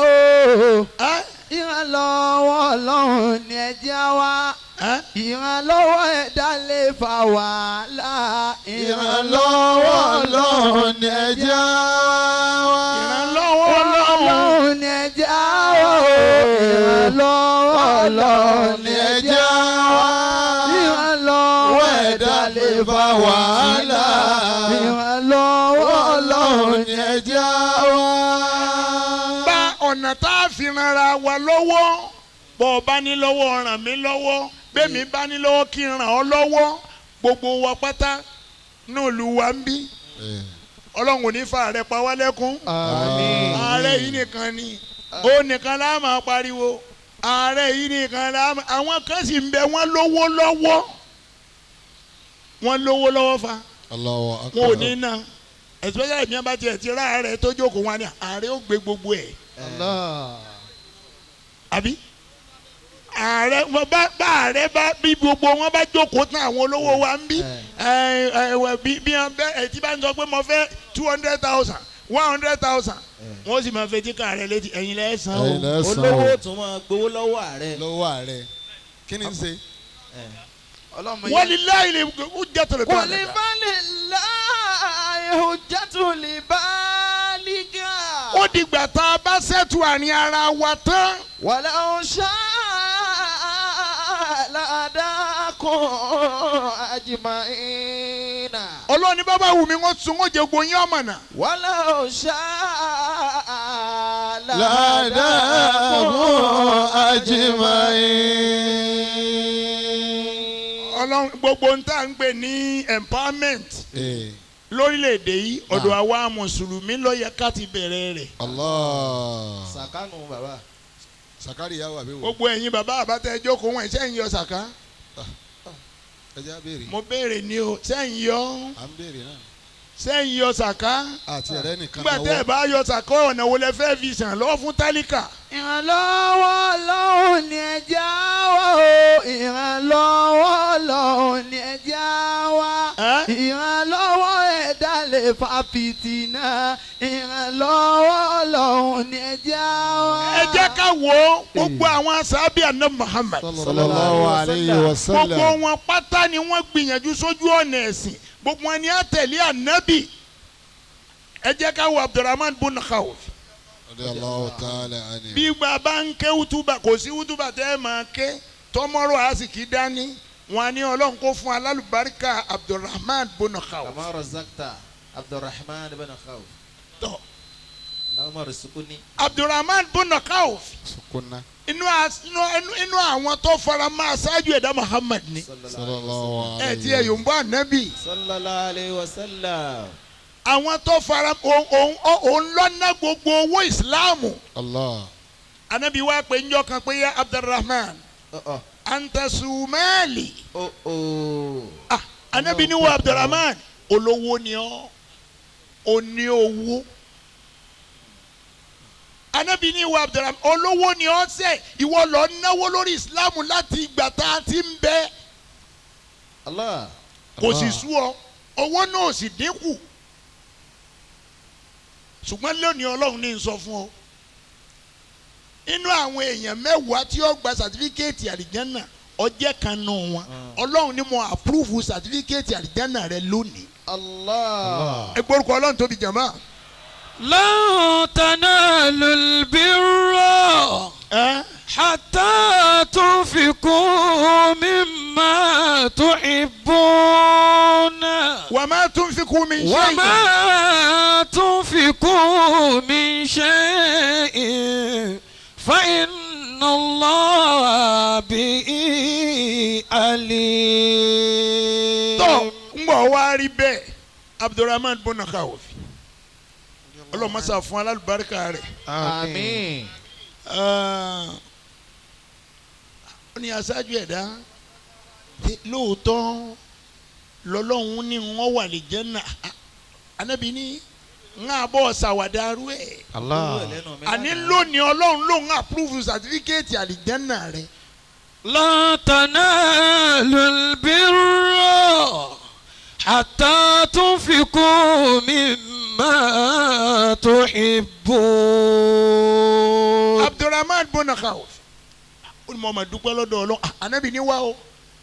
Ìrànlọ́wọ́ Ọlọ́run ni ẹ jẹ́ wá. Ìrànlọ́wọ́ ẹ̀dá lè fa wàhálà. Ìrànlọ́wọ́ Ọlọ́run ni ẹ jẹ́ wá. Ìrànlọ́wọ́ Ọlọ́run ni ẹ jẹ́ wá o. Ìrànlọ́wọ́ Ọlọ́run ni ẹ jẹ́ wá. Ìrànlọ́wọ́ ẹ̀dá lè fa wàhálà. Ìrànlọ́wọ́ Ọlọ́run ni ẹ jẹ́ wá. Bá ọ̀nà tá a fi ranra wa lọ́wọ́ bọ́ ọ bá ní lọ́wọ́ ràn mí lọ́wọ́ bẹ́ẹ̀mi bá ní lọ́wọ́ kí n ràn ọ́ lọ́wọ́ gbogbo wa pátá náà lù wá ń bí Ọlọ́run ò ní fa ààrẹ pa wá lẹ́kún. Ààrẹ yìí nìkan ni ó nìkan la máa pariwo ààrẹ yìí nìkan la máa àwọn kan sì ń bẹ wọ́n lówó lọ́wọ́ wọ́n lówó lọ́wọ́ fa wọn ò ní ná especially bí wọ́n bá tiẹ̀ ti rá ààrẹ tó jókòó wọn ni ààrẹ ó gbé gbogbo ẹ̀ àbí ààrẹ bá ààrẹ bá bí gbogbo wọn bá jókòó tán àwọn olówó wa ń bí bí wọn bẹ ẹ tí bá ń sọ pé mo fẹ́ 200,000 100,000 wọn sì máa fetí ká ààrẹ létí ẹ̀yin lẹ́sàn o. Olówó tún máa gbowó lọ́wọ́ ààrẹ. Lọ́wọ́ ààrẹ kí ni ń ṣe. Wọ́n lè láyé lè ó jẹ́ tó lè bá a lè. Ó dìgbà tá a bá ṣètò àárín ara wa tán. Walau sha'a la'adakum ajma'ina. Ọlọ́run ní bàbá wù mí wọ́n sun wọ́n jẹ gbogbo yín ọmọ náà. Walau sha'a la'adakum ajma'in. Ọlọ́run gbogbo ń tà ń pè ní empowerment lórílẹ̀‐èdè yìí ọ̀dọ̀ àwa mùsùlùmí ló yẹ ká ti bẹ̀rẹ̀ rẹ̀. Allah. Sàkánù bàbá. Sàkárì yà wà bí wò. Gbogbo ẹ̀yin bàbá àbátẹ jókòó wọn ṣé ń yọ sàká. Ẹ jẹ́ á béèrè. Mo béèrè ni o ṣé ń yọ. À ń béèrè náà. Ṣé ń yọ sàká. Àti ẹ̀rẹ́ nìkan náwó. Nígbà tẹ́ ẹ bá yọ sàká ọ̀nà wo lẹ fẹ́ fi sàn lọ́wọ́ fún tálíkà. Ìrànlọ́wọ́ Ọlọ́run ni ẹ jẹ́ wá o. Ìrànlọ́wọ́ Ọlọ́run ni ẹ jẹ́ wá. Ìrànlọ́wọ́ ẹ̀dá lè fa fìtínà. Ìrànlọ́wọ́ Ọlọ́run ni ẹ jẹ́ wá. Ẹ jẹ́ ká wo gbogbo àwọn sábẹ́ àná Muhammad. Sallallahu alayhi wa sallam. Gbogbo wọn pátá ni wọ́n gbìyànjú sójú ọ̀nà ẹ̀sìn. Gbogbo wọn ni á tẹ̀lé ànábì. Ẹ jẹ́ ká wo Abdulrahman bun Khawf. Bí bàbá ń ké wútúbà kò sí wútúbà tẹ́ ẹ máa ké tọmọrọ àsìkí dání wọn ni Ọlọ́run kó fún alálùbáríkà Abdulrahman bun Khawf. Kama razaqta Abdulrahman bun Khawf. Tọ́ Allahumma rzuqni. Abdulrahman bun Khawf. Sukuna. Inú àwọn tó fara mọ́ aṣáájú ẹ̀dá Muhammad ni. Sallallahu ẹ ti ẹ̀ yòǹbó ànábì. Sallallahu alayhi wa sallam. Àwọn tó fara òun lọ́nà gbogbo owó ìsìláàmù. Allah. Anabi wa pé njọ́ kan pé ya Abdulrahman. Anta sumali. Anabi ni wo Abdulrahman olówó ni ọ́ ó ní owó. Anabi ni wo Abdulrahman olówó ni ọ́ sẹ́ ìwọ lọ náwó lórí ìsìláàmù láti ìgbà tá a ti ń bẹ. Allah. Kò sì sú ọ owó náà sì dínkù. Ṣùgbọ́n lónìí Ọlọ́run ní sọ fún ọ inú àwọn èèyàn mẹ́wàá tí ó gba sàtífíkẹ́ẹ̀tì àlìjánà ọjẹ́ kan nù wọn Ọlọ́run ní mo àpúrúfù sàtífíkẹ́ẹ̀tì àlìjánà rẹ lónìí. Allah. Ẹ gbórúkọ Ọlọ́run tóbi jàmá. Lan tanalul birra hatta tunfiqu mimma tuhibbuna. Wa ma tunfiqu min shay'in. Wa ma tunfiqu min shay'in fa inna الله به عليم. Tó ń bọ̀ wá rí bẹ́ẹ̀ Abdulrahman bọ́nà káwọ́fì ọlọ́mọṣà fún alálùbáríkà rẹ̀. Àmín. Ó ní aṣáájú ẹ̀dá lóòótọ́ lọ́lọ́hún ní wọ́n wà lè jẹ́ náà Ànábì ní ń àbọ̀ ṣàwàdàrú ẹ̀. Àní lónìí Ọlọ́run lòun àpúrúfù sàtífíkẹ́ẹ̀tì àlìjẹ́nà rẹ̀. La tanalul birra hatta tunfiqu mimma tuhibbun. Abdulrahman bọ́nà káwọ́ ó ní mo máa dúpẹ́ lọ́dọ̀ Ọlọ́run. Ànábì ní wá o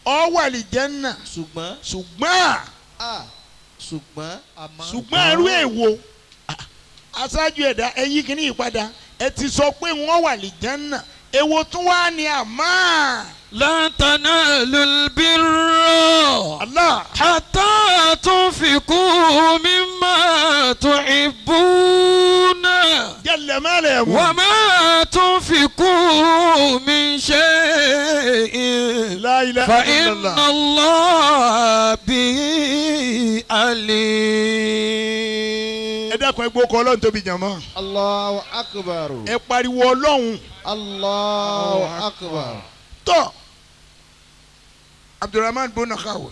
ọ wà àlìjẹ́nà ṣùgbọ́n ẹrú èwo aṣáájú ẹ̀dá ẹ̀yí kìíní ìpadà ẹ ti sọ pé wọ́n wà àlìjẹ́nà èwo tún wá ní àmọ́. La tanalul birra Allah hatta tunfiqu mimma tuhibbuna. Jalla mala wa ma tunfiqu min shay'in la ilaha fa inna illallah. Allaha bihi alim. Ẹ dákun ẹ gbọ́ kọ́ Ọlọ́run tóbi jàmọ́. Allahu akbar. Ẹ pariwo Ọlọ́run. Allahu akbar. Tọ́ Abdulrahman bọ́nà káwọ́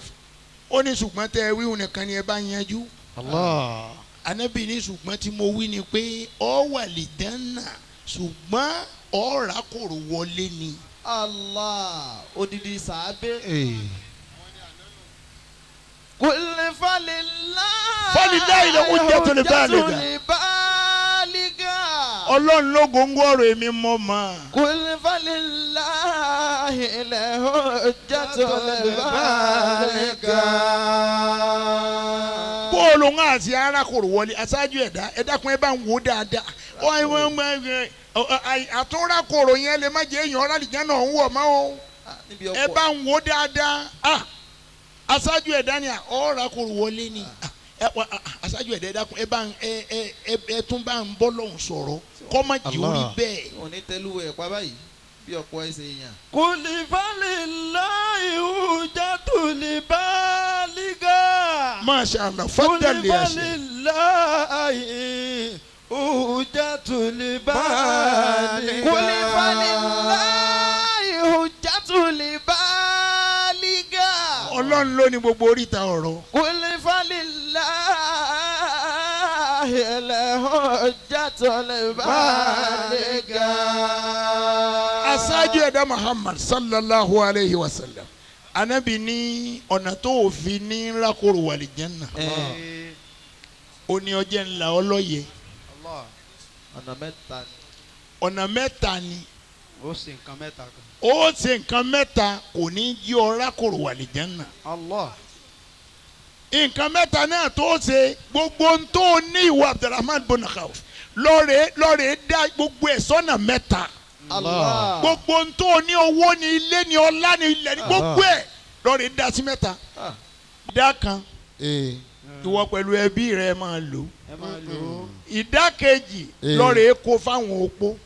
ó ní ṣùgbọ́n tẹ́ ẹ wíwùn nìkan ni ẹ bá yanjú. Allah. Ànábì ní ṣùgbọ́n tí mo wí ni pé ọ wà lè dánà ṣùgbọ́n ọ rà kòrò wọlé ni. Allah odidi sàábé. Kul falillah. Falillahi al-hujjatul baligha. Ọlọ́run ló góńgó ọ̀rọ̀ èmi mọ́ ma. Kul falillahi al-hujjatul baligha. Bóòlù ń àti arákòrò wọlé aṣáájú ẹ̀dá ẹ̀dákun ẹ bá ń wò dáadáa. Àtúnrákòrò yẹn lè má jẹ́ èèyàn ọ̀rálìjẹ́ náà ń wọ̀ mọ́ o. Ẹ bá ń wò dáadáa. Aṣáájú ẹ̀dá ni ọ̀rákòrò wọlé ni. Aṣáájú ẹ̀dá ẹ̀dákun ẹ bá ń ẹ tún bá ń bọ́ lọ́hùn sọ̀rọ̀ kọ́ má jẹ́ orí bẹ́ẹ̀. Òní tẹ́lúwẹ̀ pa báyìí bí ọ̀pọ̀ ẹsẹ̀ èèyàn. Kul falillahi hujjatul baligha. Masha Allah fadal ya Kul falillahi hujjatul baligha. Kul falillahi hujjatul baligha. Ọlọ́run ló ní gbogbo oríta ọ̀rọ̀. Kul falillahi al-hujjatul baligha. Aṣáájú ẹ̀dá Muhammad sallallahu alayhi wa sallam Ànábì ní ọ̀nà tó fi ní rákòrò wà lè Jánnà. Ó ní ọjẹ́ ńlá ọlọ́yẹ. Ọ̀nà mẹ́ta ni. Ọ̀nà mẹ́ta ni. Ó ṣe nǹkan mẹ́ta kan. Ó ṣe nǹkan mẹ́ta kò ní jí ọ rákòrò wà lè Jánnà. Allah. Nǹkan mẹ́ta náà tó ṣe gbogbo ohun tó ní ìwọ Abdulrahman bin Auf lọ́ọ̀rẹ́ dá gbogbo ẹ̀ sọ́nà mẹ́ta. Allah. Gbogbo ohun tó ní owó ní ilé ní ọlá ní ilẹ̀ ní gbogbo ẹ̀ lọ́ọ̀rẹ́ dá sí mẹ́ta. Ìdá kan ìwọ pẹ̀lú ẹbí rẹ máa lò. Ìdá kejì lọ́ọ̀rẹ́ kó fáwọn opó.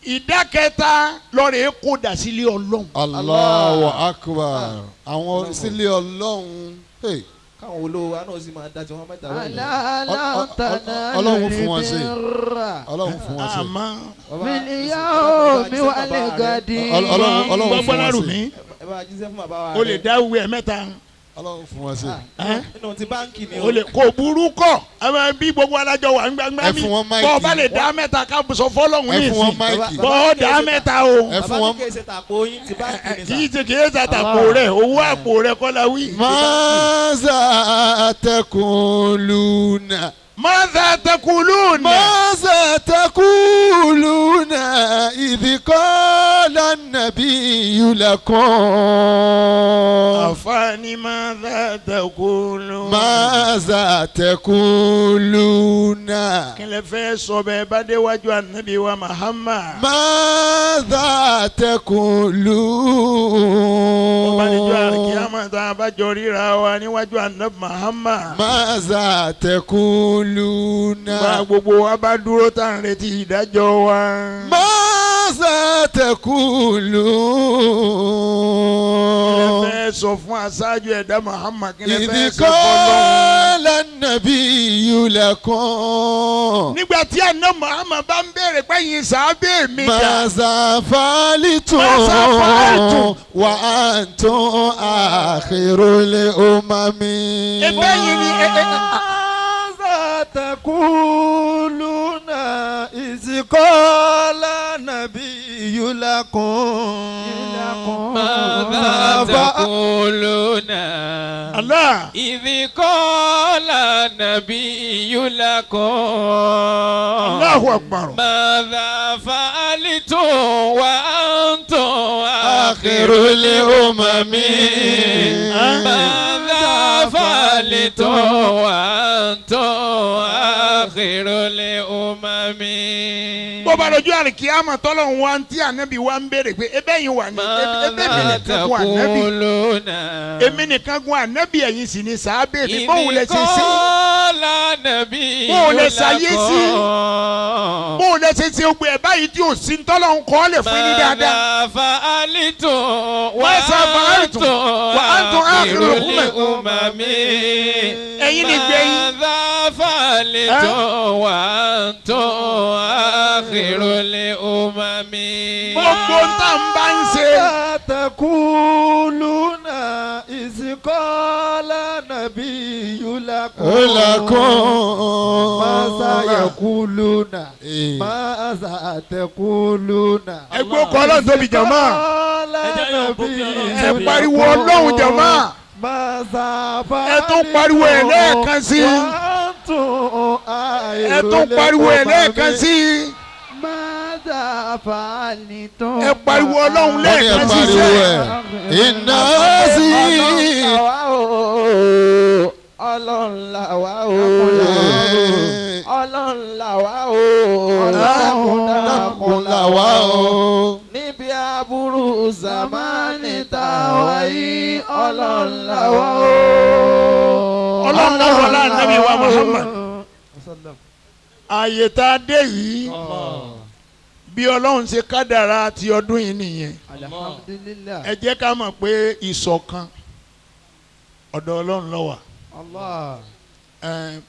Ìdá kẹta lọ́ọ̀rẹ́ kó dà sílé Ọlọ́run. Allahu akbar. Àwọn sílé Ọlọ́run. Káwọn olówó wa náà sì máa dá tí wọ́n mẹ́ta wọ́n. Ọlọ́run fún wọn ṣe. Ọlọ́run fún wọn ṣe. Àmọ́ mílíọ̀nù wà lè gàdí. Ọlọ́run fún wọn ṣe. O lè dá ìwé ẹ̀ mẹ́ta. Ọlọ́run fún wọn ṣe. Nínú ti báńkì ni o. O lè kó burú kọ bí gbogbo alájọ wà ń gbangba mi bọ́ ọ bá lè dá mẹ́ta ká sọ fọlọ́hún ní ìsìn bọ́ ọ dá mẹ́ta o. Bàbá ní kì í ṣe tàpó yín ti báńkì ni sà. Kì í ṣe kì í ṣe tàpó rẹ̀ owó àpò rẹ̀ kọ́ la wí. Maza taquluna. Maza taquluna. Maza taquluna idh qala an-nabiyyu lakum. Àfààní maza taquluna. Maza taquluna. Kí lẹ fẹ́ sọ bẹ́ẹ̀ bá déwájú ànábì wa Muhammad. Maza taquluna. Ó bá níjọ́ àkíyàmọ̀ tá a bá jọ ríra wa níwájú ànábì Muhammad. Maza taquluna. Gba gbogbo wa bá dúró tá à ń retí ìdájọ́ wa. Maza ماذا تقولون Ẹ sọ fún aṣáájú ẹ̀dá Muhammad kí lẹ إذ fẹ́ sọ fọlọ́run. قال النبي لكم Nígbà tí àná Muhammad bá ń béèrè pé yín sàábẹ̀ mi dà. ماذا فعلتم ماذا فعلتم؟ وأنتم آخر الأمم Ebe yìí ni ẹ ẹ ماذا تقولون إذ قال النبي لكم ماذا تقولون Allah. إذ قال النبي لكم Allahu Akbar. ماذا فعلتم وأنتم آخر الأمم ماذا فعلتم وأنتم آخر الأمم Bó bá lójú àlìkíyàmọ̀ tọ́lọ́hún wa ń tí ànábì wa ń béèrè pé ebe yìí wà ní ebe mi ماذا nìkan gun ànábì. تقولون Èmi nìkan gun ànábì ẹ̀yin sì ni sàábẹ̀ mi bóun lẹ ṣe ṣe قال النبي Bóun lẹ ṣayé sí. لكم bóun lẹ ṣe ṣe gbé ẹ̀ báyìí tí ò sí tọ́lọ́hún kọ́ lè fún yín ní dáadáa. ماذا فعلتم ماذا فعلتم وأنتم آخر الأمم Ẹ̀yin ni gbẹ̀yìn. ماذا فعلتم وأنتم آخر الأمم Gbogbo ń tà ń bá ń ṣe. ماذا تقولون إذ قال النبي لكم لكم ماذا يقولون إيه. ماذا تقولون Ẹ gbọ́ kọ́ ọlọ́run tóbi jàmá. قال Ẹ jẹ́ yóò bó kí Ọlọ́run Ẹ tóbi. pariwo ọlọ́run jàmá. ماذا Ẹ tún pariwo ẹ̀ lẹ́ẹ̀kan sí i. وأنتم Ẹ tún pariwo ẹ̀ lẹ́ẹ̀kan sí i. ماذا فعلتم Ẹ pariwo ọlọ́run Wọ́n ní ẹ lẹ́ẹ̀kan sí i. pariwo ẹ̀ iná sí Ọlọ́run là wá o Ọlọ́run là wá o Ọlọ́run dákun là wá o. níbi aburú zamani táwa yìí Ọlọ́run là wá o. Ọlọ́run náà wọlé ànábì wa Muhammad. Ààyè tá a dé yìí bí Ọlọ́run ṣe kádàrá ti ọdún yìí nìyẹn. Alhamdulillah. Ẹ jẹ́ ká mọ̀ pé ìṣọ̀kan ọ̀dọ̀ Ọlọ́run ló wà. Allah.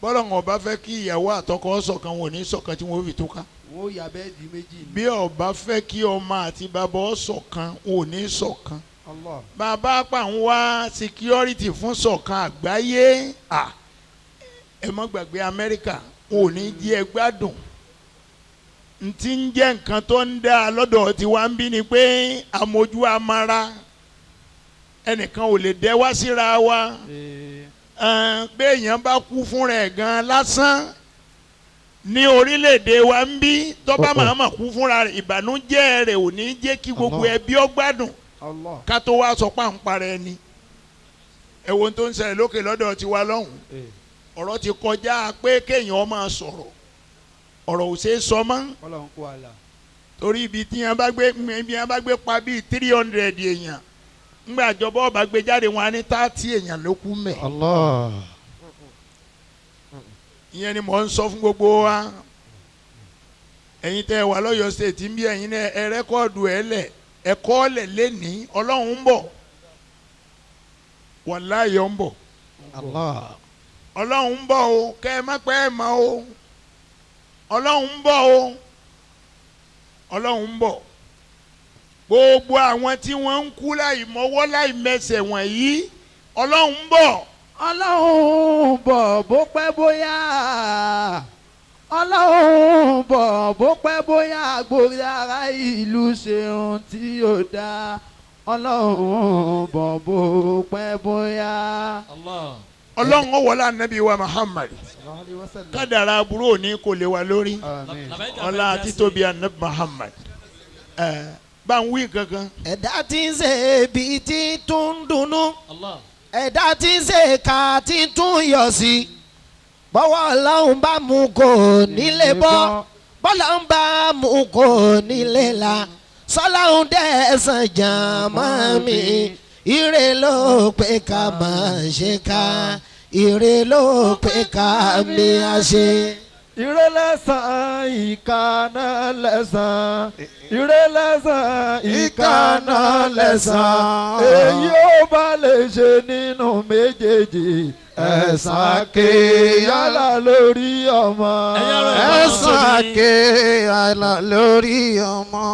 Bọ́lọ́run ọba fẹ́ kí ìyàwó àtọkọ ṣọ̀kan wọn ò ní ṣọ̀kan tí wọ́n fi túká. Wọ́n yà bẹ́ẹ̀ di méjì ni. Bí ọba fẹ́ kí ọmọ àti bàbá ọ ṣọ̀kan wọn ò ní ṣọ̀kan. Allah. Bàbá pa ń wá security fún ṣọ̀kan àgbáyé à ẹ mọ́ gbàgbé Amẹ́ríkà wọn ò ní jí ẹ gbádùn. N ti ń jẹ́ nǹkan tó ń dá lọ́dọ̀ tiwa ń bí ni pé àmójú amara ẹnìkan ò lè dẹ́ wá síra wa. Béèyàn bá kú fúnra ẹ̀ gan lásán ní orílẹ̀-èdè wa ń bí tọ́ba màmá kú fúnra rẹ̀ ìbànújẹ́ rẹ̀ ò ní jẹ́ kí gbogbo ẹbí ó gbádùn Allah. ká tó wá sọ páńparẹ́ ẹni. Ẹ wo ohun tó ń ṣẹlẹ̀ lókè lọ́dọ̀ tiwa lọ́hùn ọ̀rọ̀ ti kọjá pé kéèyàn máa sọ̀rọ̀ ọ̀rọ̀ ò ṣeé sọ mọ́ Ọlọ́run kó àlà. torí ibi tí wọ́n bá gbé ibi wọ́n bá gbé pa bíi 300 èèyàn ńgbà àjọbọ̀ ọba gbé jáde wọn á ní 30 èèyàn ló kú mẹ́. Allah. Ìyẹn ni mò ń sọ fún gbogbo wa ẹ̀yin tẹ́ ẹ wà lọ́yọ̀ state ń bí ẹ̀yin náà ẹ rẹ́kọ́ọ̀dù ẹ lẹ̀ ẹ kọ́ lẹ̀ lẹ́nìí Ọlọ́run ń bọ̀ wàláhì ń bọ̀ Allah. Ọlọ́run ń bọ̀ o kẹ́ ẹ má pẹ́ ẹ mọ́ o Ọlọ́run ń bọ̀ o Ọlọ́run ń bọ̀ gbogbo àwọn tí wọ́n ń kú láì mọ́wọ́ láì mẹsẹ̀ wọ̀nyí Ọlọ́run ń bọ̀. Ọlọ́run bọ̀ bó pẹ́ bóyá Ọlọ́run bọ̀ bó pẹ́ bóyá gbòòrò ara ìlú ṣeun tí ó dáa Ọlọ́run bọ̀ bó pẹ́ bóyá. Ọlọ́run ó wọlé ànábì wa Muhammad kádàrá aburú òní kò lè wa lórí ọlá títóbi ànábì Muhammad bá ń wí kankan. Ẹ̀dá tí ń ṣe ibi tí tún ń dunnú ẹ̀dá tí ń ṣe ká tí tún yọ̀ sí bọ́wọ́ Ọlọ́run bá mú kò nílé bọ́ bọ́lá ń bá mú kò nílé la sọláhùn dẹ̀sán jàmá mi ire ló pé ká máa ṣe ká ire ló pé ká mi á ṣe. Ire lẹ́san ìkànnà lẹ́san. Ire lẹ́san ìkànnà lẹ́san. Èyí ó bá lè ṣe nínú méjèèjì. Ẹ̀san ké yálà lórí ọmọ. Ẹ̀san ké yálà lórí ọmọ.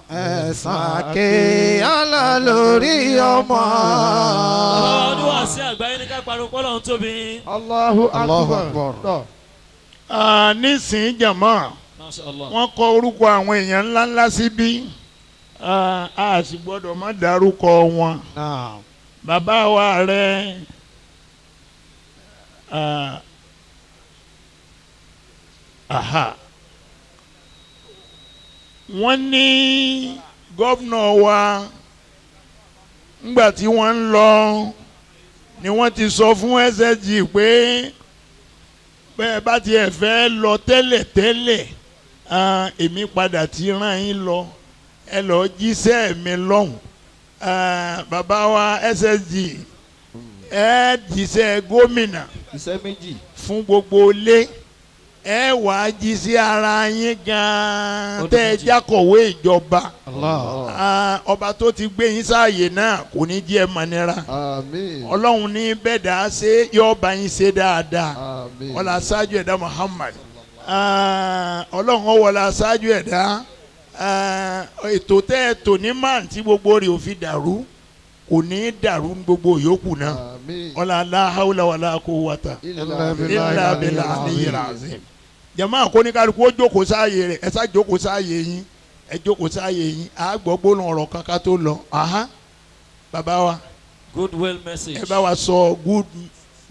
Ẹ̀san ké yálà lórí ọmọ. Bàbá wa ọdún wá sí àgbáyé ní ká pariwo pé Ọlọ́run tóbi. Allahu Akbar. Nísìnyí jàmọ́ wọ́n kọ orúkọ àwọn èèyàn ńláńlá síbí a sì gbọ́dọ̀ má dárúkọ wọn. Bàbá wa rẹ̀ wọ́n ní gọ́vnọ̀ wa ńgbà tí wọ́n ń lọ ni wọ́n ti sọ fún SSG pé bẹ́ẹ̀ bá tiẹ̀ fẹ́ lọ tẹ́lẹ̀ tẹ́lẹ̀ èmi padà ti rán yín lọ ẹ lọ jíṣẹ́ mi lọ́hùn. Bàbá wa SSG ẹ jíṣẹ́ gómìnà fún gbogbo ilé ẹ wàá jíṣẹ́ ara yín gan-an tẹ́ ẹ jákọ̀wé ìjọba. Ọba tó ti gbé yín sáàyè náà kò ní jẹ́ mọ̀nira. Ọlọ́run ní bẹ́ẹ̀ dá ṣe yọ bá yín ṣe dáadáa. Ọlá ṣáájú ẹ̀dá Muhammad. Ọlọ́run ọwọ́lá ṣáájú ẹ̀dá. Ètò tẹ́ ẹ tò ní man tí gbogbo rẹ̀ ò fi dàrú kò ní dàrú gbogbo yòókù náà. Ọlá la hawla wala quwwata illa billahi aliyyil azim. Jama kóníkálukú ó jókòó sáàyè rẹ̀ ẹ sá jókòó sáàyè yín ẹ jókòó sáàyè yín a gbọ́ gbólóhùn ọ̀rọ̀ kankan tó lọ. Bàbá wa goodwill message. Ẹ bá wa sọ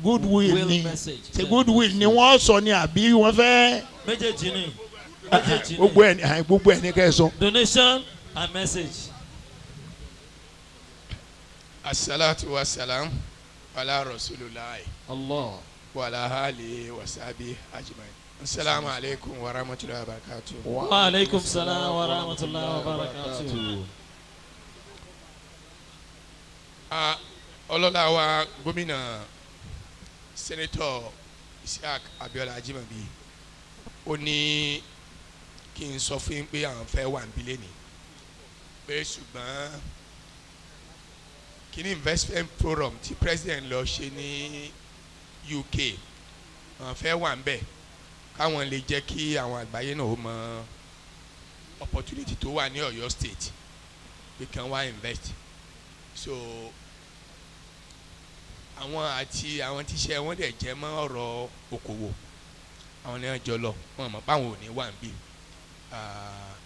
goodwill ni ṣe goodwill ni wọ́n sọ ni àbí wọ́n fẹ́. Méjèèjì ni. Gbogbo ẹ̀ ní kẹ́ ẹ sọ. Donation and message. Asalaatu wa salam ala rasulillahi. Allah. Wa ala alihi wa sahbihi ajma'in. Asalaamu aleykum wa rahmatulahi wa barakatuh. Wa aleykum salaam wa rahmatulahi wa barakatuh. Ọlọ́lá wa gómìnà Sẹ́nẹ́tọ̀ Isiaq Abiola Ajimobi ó ní kí n sọ fún yín pé àwọn fẹ́ wà níbí lẹ́nìí pé ṣùgbọ́n kíní investment forum tí president lọ ṣe ní UK àwọn fẹ́ wà níbẹ̀ káwọn lè jẹ́ kí àwọn àgbáyé náà ó mọ opportunity tó wà ní Ọ̀yọ́ state pé kàn wá invest. So àwọn àti àwọn tíṣẹ́ wọn dẹ̀ jẹ́ mọ́ ọ̀rọ̀ okòwò àwọn ní ọjọ́ lọ wọn mọ̀ báwọn ò ní wà níbí.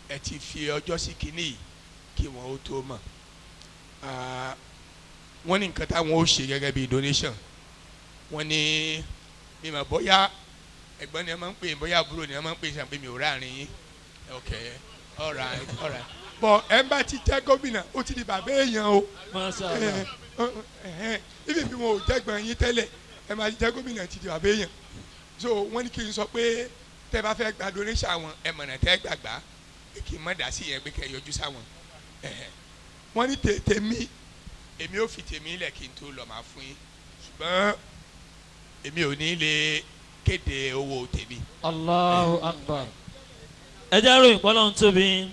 Ẹ ti fi ọjọ́ sí kínní yìí kí wọn ó tó mọ̀. Wọ́n ní nǹkan táwọn ó ṣe gẹ́gẹ́ bí donation. Wọ́n ní mímọ̀ bóyá ẹ̀gbọ́n ni ẹ máa ń pè é bóyá àbúrò ni ẹ máa ń pè é sàn pé mi ò ráàrin yín. Ok, all right, all right. Bọ̀ ẹ bá ti jẹ́ gómìnà ó ti di bàbá èèyàn o. Ibi bí wọn ò jẹ́gbọ́n yín tẹ́lẹ̀ ẹ máa ti jẹ́ gómìnà ti di bàbá èèyàn. So wọ́n ní kí n sọ pé tẹ́ bá fẹ́ gba donation àwọn ẹ mọ̀nà tẹ́ gbàgbá kí n má dá sí yẹn pé kẹ́ yọjú sáwọn. Wọ́n ní tèmi èmi ò fi tèmi lẹ̀ kí n tó lọ máa fún yín ṣùgbọ́n èmi ò ní lè kéde owó tèmi. Allahu Akbar. Ẹ jẹ́ ròyìn pọ́lọ́n tóbi.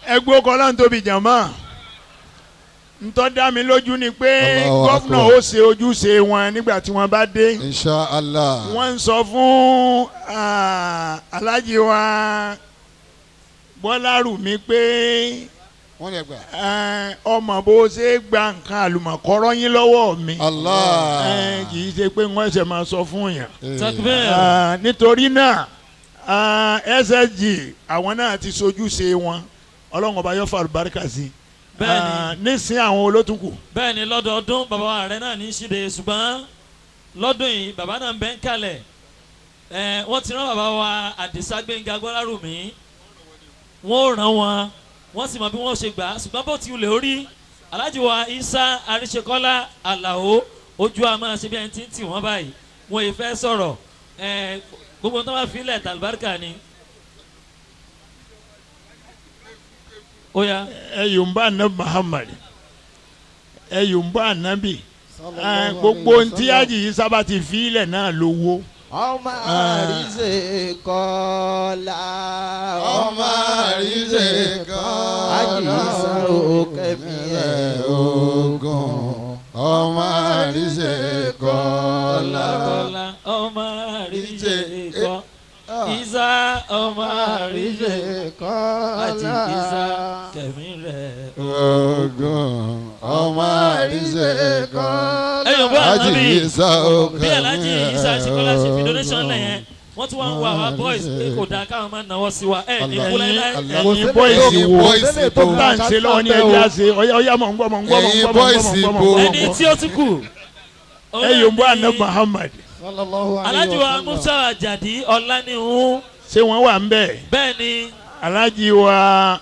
Ẹ gbọ́ kọ́lọ́n tóbi jàmá. Ntọ́ dá mi lójú ni pé gómìnà ó ṣe ojúṣe wọn nígbà tí wọ́n bá dé. Insha Allah. Wọ́n ń sọ fún Alhaji wa Bọ́lárùmí pé wọ́n lè gbà. Ọmọ bó ṣe gba nǹkan àlùmọ̀kọ́rọ́ yín lọ́wọ́ mi. Allah. Kì í ṣe pé wọ́n ṣe máa sọ fún yàn. Takbir. Nítorí náà SSG àwọn náà ti ṣojúṣe wọn Ọlọ́run ọba yóò fa àlùbáríkà sí i. Bẹ́ẹ̀ni nísìnyí àwọn olótùkù. Bẹ́ẹ̀ni lọ́dọọdún bàbá wa rẹ náà ní í ṣíde ṣùgbọ́n lọ́dún yìí bàbá náà ń bẹ ń kalẹ̀. Wọ́n ti rán bàbá wa Àdìsá Gbénga Gbọ́lárùmí wọ́n ò rán wọn wọ́n sì mọ bí wọ́n ṣe gbà á ṣùgbọ́n bó ti wulẹ̀ orí Alhaji wa Isa Àríṣekọ́lá Àlàó ojú a máa ṣe bí ẹni tí ń tì wọ́n báyìí wọ́n yìí fẹ́ sọ̀rọ̀ gbogbo tó bá filẹ̀ tàlùbáríkà ni. Oya. Ẹ yòǹba anabi Muhammad ẹ yòǹba anabi gbogbo ntí àjì yìí sábà ti filẹ̀ náà lówó. Ọmọ àríṣe kọ́lá. Ọmọ àríṣe kọ́lá. Àjíṣà òkè mi ẹ̀ ogun. Ọmọ àríṣe kọ́lá. Ọmọ àríṣe kọ́lá. Isa ọmọ àríṣe kọ́lá. Àti Isa kẹ̀mí rẹ̀ ogun. Ọmọ àríṣe kọ́lá. Ẹyọ bó ànábì bí Àjíṣà Alhaji Isa Ṣikọ́lá ṣe fi donation lẹ̀ yẹn wọ́n tún wá ń wo àwa boys pé kò dáa káwọn máa náwó sí wa ẹ̀ ní kú láíláí. Ẹ̀yin boys wo tó bá ń ṣe lọ́wọ́ ní ẹja ṣe ọ̀yá mọ̀ ń gbọ́ mọ̀ ń gbọ́ mọ̀ ń gbọ́ mọ̀ ń gbọ́ mọ̀ ń gbọ́. Ẹni tí ó tún kù. Ẹ̀yin bó àná Muhammad. Alhaji wa Musa Ajadi Ọlánìhun. Ṣé wọ́n wà ń bẹ̀? Bẹ́ẹ̀ ni. Alhaji wa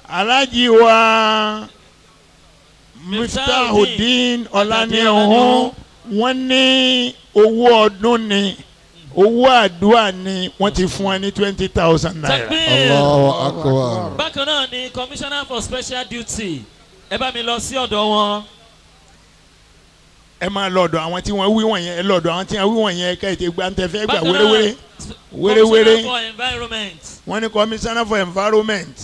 Alhaji wa Miftahudeen Ọlánìhun wọ́n ní owó ọdún ni owó àdúrà ni wọ́n ti fún ẹ ní 20,000 naira. Allahu Akbar. Bákan náà ni commissioner for special duty ẹ bá mi lọ sí ọ̀dọ̀ wọn. Ẹ máa lọ́dọ̀ àwọn tí wọ́n wí wọ̀nyẹn ẹ lọ́dọ̀ àwọn tí wọ́n wí wọ̀nyẹn ká ètè gba ntẹ fẹ́ gbà wéréwéré wéréwéré. Commissioner for environment. Wọ́n ní commissioner for environment.